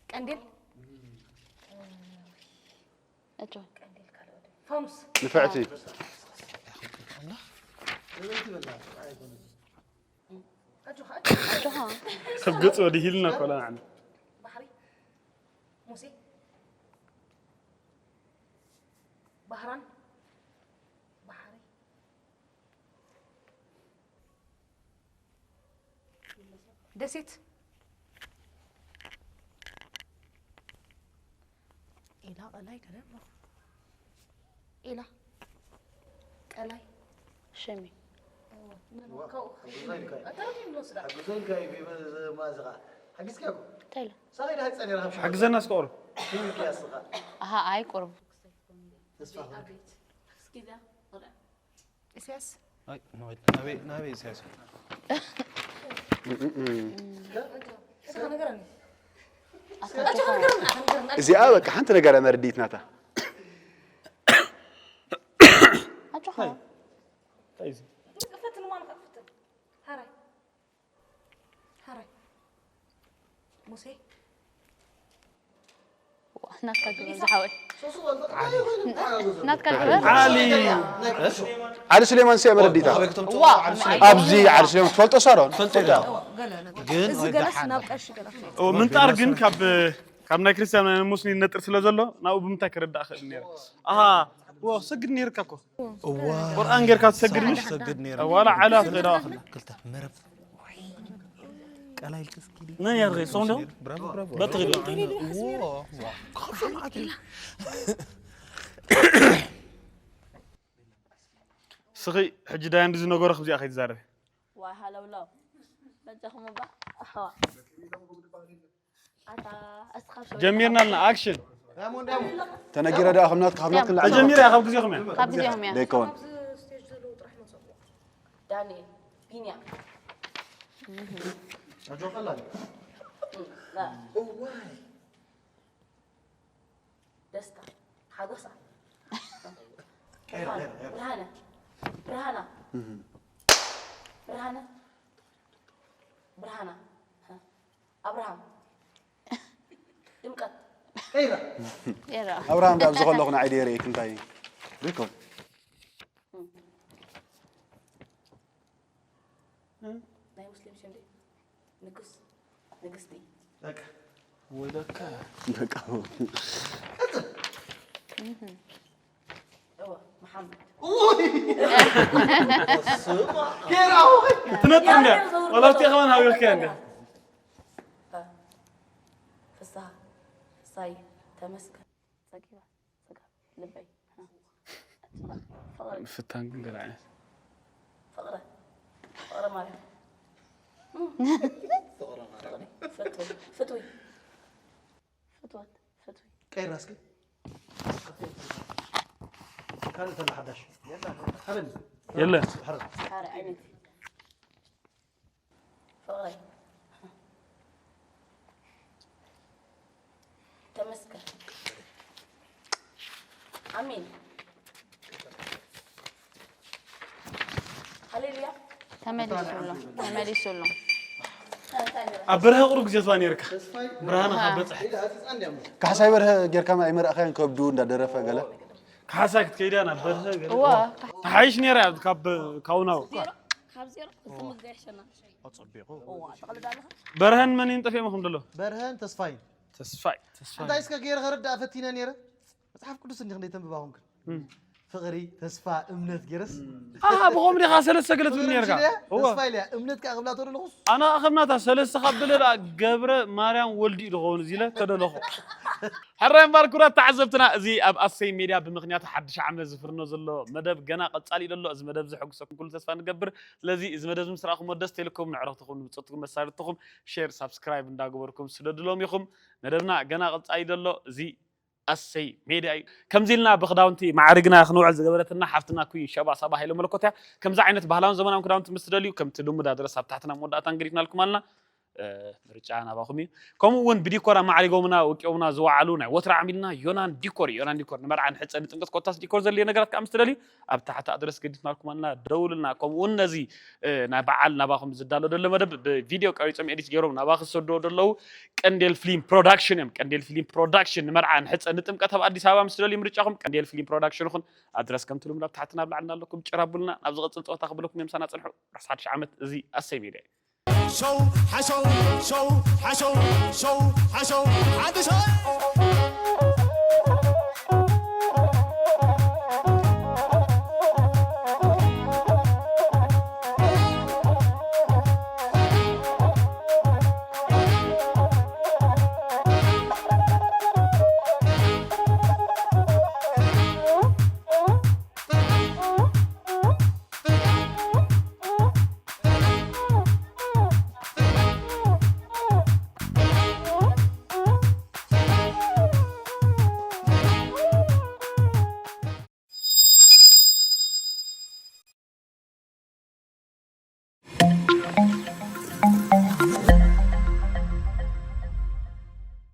ቀንዴል እጆ ቀንዴል ካልኦት ፋኑስ ንፍዕቲ ኣጆኻ ኣጆኻ ከብ ገጽ ወዲሂልና ኮላ ንዓና ባሕሪ ሙሴ ባህራን ባሕሪ ደሴት ኢላ ቀላይ ገለ ኣሎ ኢላ ቀላይ ሽሚ ኣተረፊ ንወስዳ ሓግዞን ካይፊ ማዝኻ ሓግዝካ እኮ እንታይ ኢሉ ሳኸይ ዳሃይ ጸኒራ ካብ ሓግዘና እስከ ቁሩብ ሽምክ ያስኻ ኣሃ ኣይ ቁርብ ተስፋ እስኪ ዳ ኢሳያስ ናበይ ናበይ ኢሳያስ እዚኣ በቃ ሓንቲ ነገር መርዲት ናታ ኣጆኻ ፈትን ማን ፈትን ሃራይ ሃራይ ሙሴ ናትካ ግበር ዝሓወይ ናትካ ግበር ዓሊ ዓሊ ስሌማን ሲያ መረዲታ ዋ ኣብዚ ዓሊ ስሌማን ትፈልጦ ሳሮን ፈልጦ ግን እዚ ገለስ ናብ ቀሺ ገለ ምንጣር ግን ካብ ካብ ናይ ክርስቲያን ናይ ሙስሊም ነጥር ስለ ዘሎ ናብኡ ብምንታይ ክርዳእ ክእል ነይረ ኣሃ ዎ ክሰግድ ነይርካ እኮ ቁርኣን ጌርካ ትሰግድ ምሽ ሰግድ ነይረ ዋላ ዓላ ክዳ ክላ ክልተ መረብ ቀላይ ልክስኪ መን ያርገ ሰው እንደው ብራቮ ብራቮ በትሪ ስኺ ሕጂ ዳያ እንዲ ዝነገሮ ከምዚኣ ከይትዛረብ ዋይ ሃለውለው በጃኹም እባ ኣሕዋ ኣታ እስኻ ሸው ጀሚርና ኣለና ኣክሽን ተነጊረ ደኣ ከምናት ካብናት ክላ ተጀሚረ ካብ ግዜኹም እያ ካብ ግዜኹም እያ ደይከውን ዳንኤል ቢንያም ደስታ ሓጎሳ ብርሃነ ብርሃና ብርሃነ ብርሃና ኣብርሃም ድምቀት የራ ኣብርሃም ዳብ ዝኸለኹ ንዓይ ደየርእየክ እንታይ ደይከውን ናይ ሙስሊም ሽም ድዩ ንጉስ ንግስቲ ወደካ በቃ እወ መሓመድ ትነጥር እንደ ወላስቲ ከማን ሃገርካ እንደ ፍስሃ ፍስሃየ ተመስገን ጸጊባ ስጋ ልበይ ፍቕሪ ፍታን ግን ገለ ዓይነት ፍቕረ ፍቕረ ማለት ፍትዊ ፍትዊ ፍትወት ፍትዊ ቀይራ እስኪ። ካልእ ተላ ሓዳሽ። ሓበኒ። የለ። ሓረ። ሓረ ዓይነት። ፍቕረይ። ተመስገን። ኣሜን። ሃሌሉያ። ተመሊሱ ኣሎ። ተመሊሱ ኣሎ። ኣብ በረኸ ቁሩብ ግዜ ዝዋ ነይርካ። ብርሃንኻ በፅሕ። ካሕሳይ በርሀ ጌርካ ኣይመረእኻዮን ከብዱ እንዳደረፈ ገለ። ካሕሳይ ክትከይድ እያ ናብ በርሀ ገለ። እዋ። ተሓይሽ ነይራ እያ ካብ ካውናው። ካብ ዜሮ ክምግዛ ይሕሸና። ኣጸቢቑ። እዋ፣ ትቕልድ ኣለኻ? በርሀን መን ይንጠፍ እዮም ደሎ? በርሀን ተስፋይ። ተስፋይ፣ ተስፋይ። እንታይ እስከ ገይረ ከረዳእ ፈቲነ ነይረ። መጽሓፍ ቅዱስ እንዲኽ እንደ ተንብባ ኾንክን። እም። ፍቕሪ፣ ተስፋ፣ እምነት ገይረስ። ኣሃ፣ ብኸም ዲኻ ሰለስተ ገለ ትብል ፍቕሪ ነይርካ? ምሽለ እዋ። ተስፋ ኢልያ፣ እምነት ከኣ ክብላ ተደለኹስ። ኣነ ከኣ ከምናታ ሰለስተ ካብ በለ ደኣ ገብረ ማርያም ወልዲ እዩ ዝኸውን እዚ ኢለ ተደለኹ። ሕራይ እምበር ክቡራት ተዓዘብትና፣ እዚ ኣብ ኣሰይ ሜድያ ብምኽንያት ሓድሽ ዓመት ዝፍርኖ ዘሎ መደብ ገና ቀጻሊ እዩ ዘሎ። እዚ መደብ ዘሐጉሰኩም ኩሉ ተስፋ ንገብር። ስለዚ እዚ መደብ ምስ ረኣኹምዎ ደስ ተይልኩም፣ ንዕረኽትኹም፣ ንብጾትኩም፣ መሳርትኹም ሼር፣ ሳብስክራይብ እንዳገበርኩም ስደድሎም ኢኹም። መደብና ገና ቀጻሊ እዩ ዘሎ። እዚ ኣሰይ ሜድያ እዩ። ከምዚ ኢልና ብክዳውንቲ ማዕሪግና ክንውዕል ዝገበረትና ሓፍትና ኩን ሸባ ሳባ ሃይለ መለኮት እያ። ከምዚ ዓይነት ባህላውን ዘመናውን ክዳውንቲ ምስ ትደልዩ፣ ከምቲ ልሙድ ኣድረስ ኣብ ታሕትና መወዳእታን ገዲፍናልኩም ኣለና። እ፣ ምርጫ ናባኹም እዩ። ከምኡ እውን ብዲኮር ኣማዕሪጎምና፣ ወቂቦምና ዝወዓሉ ናይ ወትሪ ዓሚልና ዮናን ዲኮር እዩ። ዮናን ዲኮር ንመርዓ፣ ንሕጸ፣ ንጥምቀት ኮታስ ዲኮር ዘድልዮ ነገራት ከኣ ምስ ትደልዩ፣ ኣብ ታሕቲ ኣድረስ ገዲፍናልኩም ኣለና፣ ደውሉልና። ከምኡ እውን ነዚ፣ እ፣ ናይ በዓል ናባኹም ዝዳሎ ዘሎ መደብ ብቪድዮ ቀሪጾም ኤዲት ገይሮም ናባኹ ዝሰድዎ ዘለዉ ቀንዴል ፊልም ፕሮዳክሽን እዮም። ቀንዴል ፊልም ፕሮዳክሽን ንመርዓ፣ ንሕጸ፣ ንጥምቀት ኣብ ኣዲስ ኣበባ ምስ ትደልዩ ምርጫኹም ቀንዴል ፊልም ፕሮዳክሽን ይኹን። ኣድረስ ከምቲ ልሙድ ኣብ ታሕቲ ናብ ላዕሊ ኣለኩም። ጭር ኣብሉልና። ናብ ዝቐጽል ጸወታ ክብለኩም እዮም። ምሳና ጽንሑ። ርሑስ ሓድሽ ዓመት። እዚ ኣሰይ ሜድያ እዩ። ሸው ሓሸው ሸው ሓሸው ሸው ሓሸው ሓድሽ ዓመት።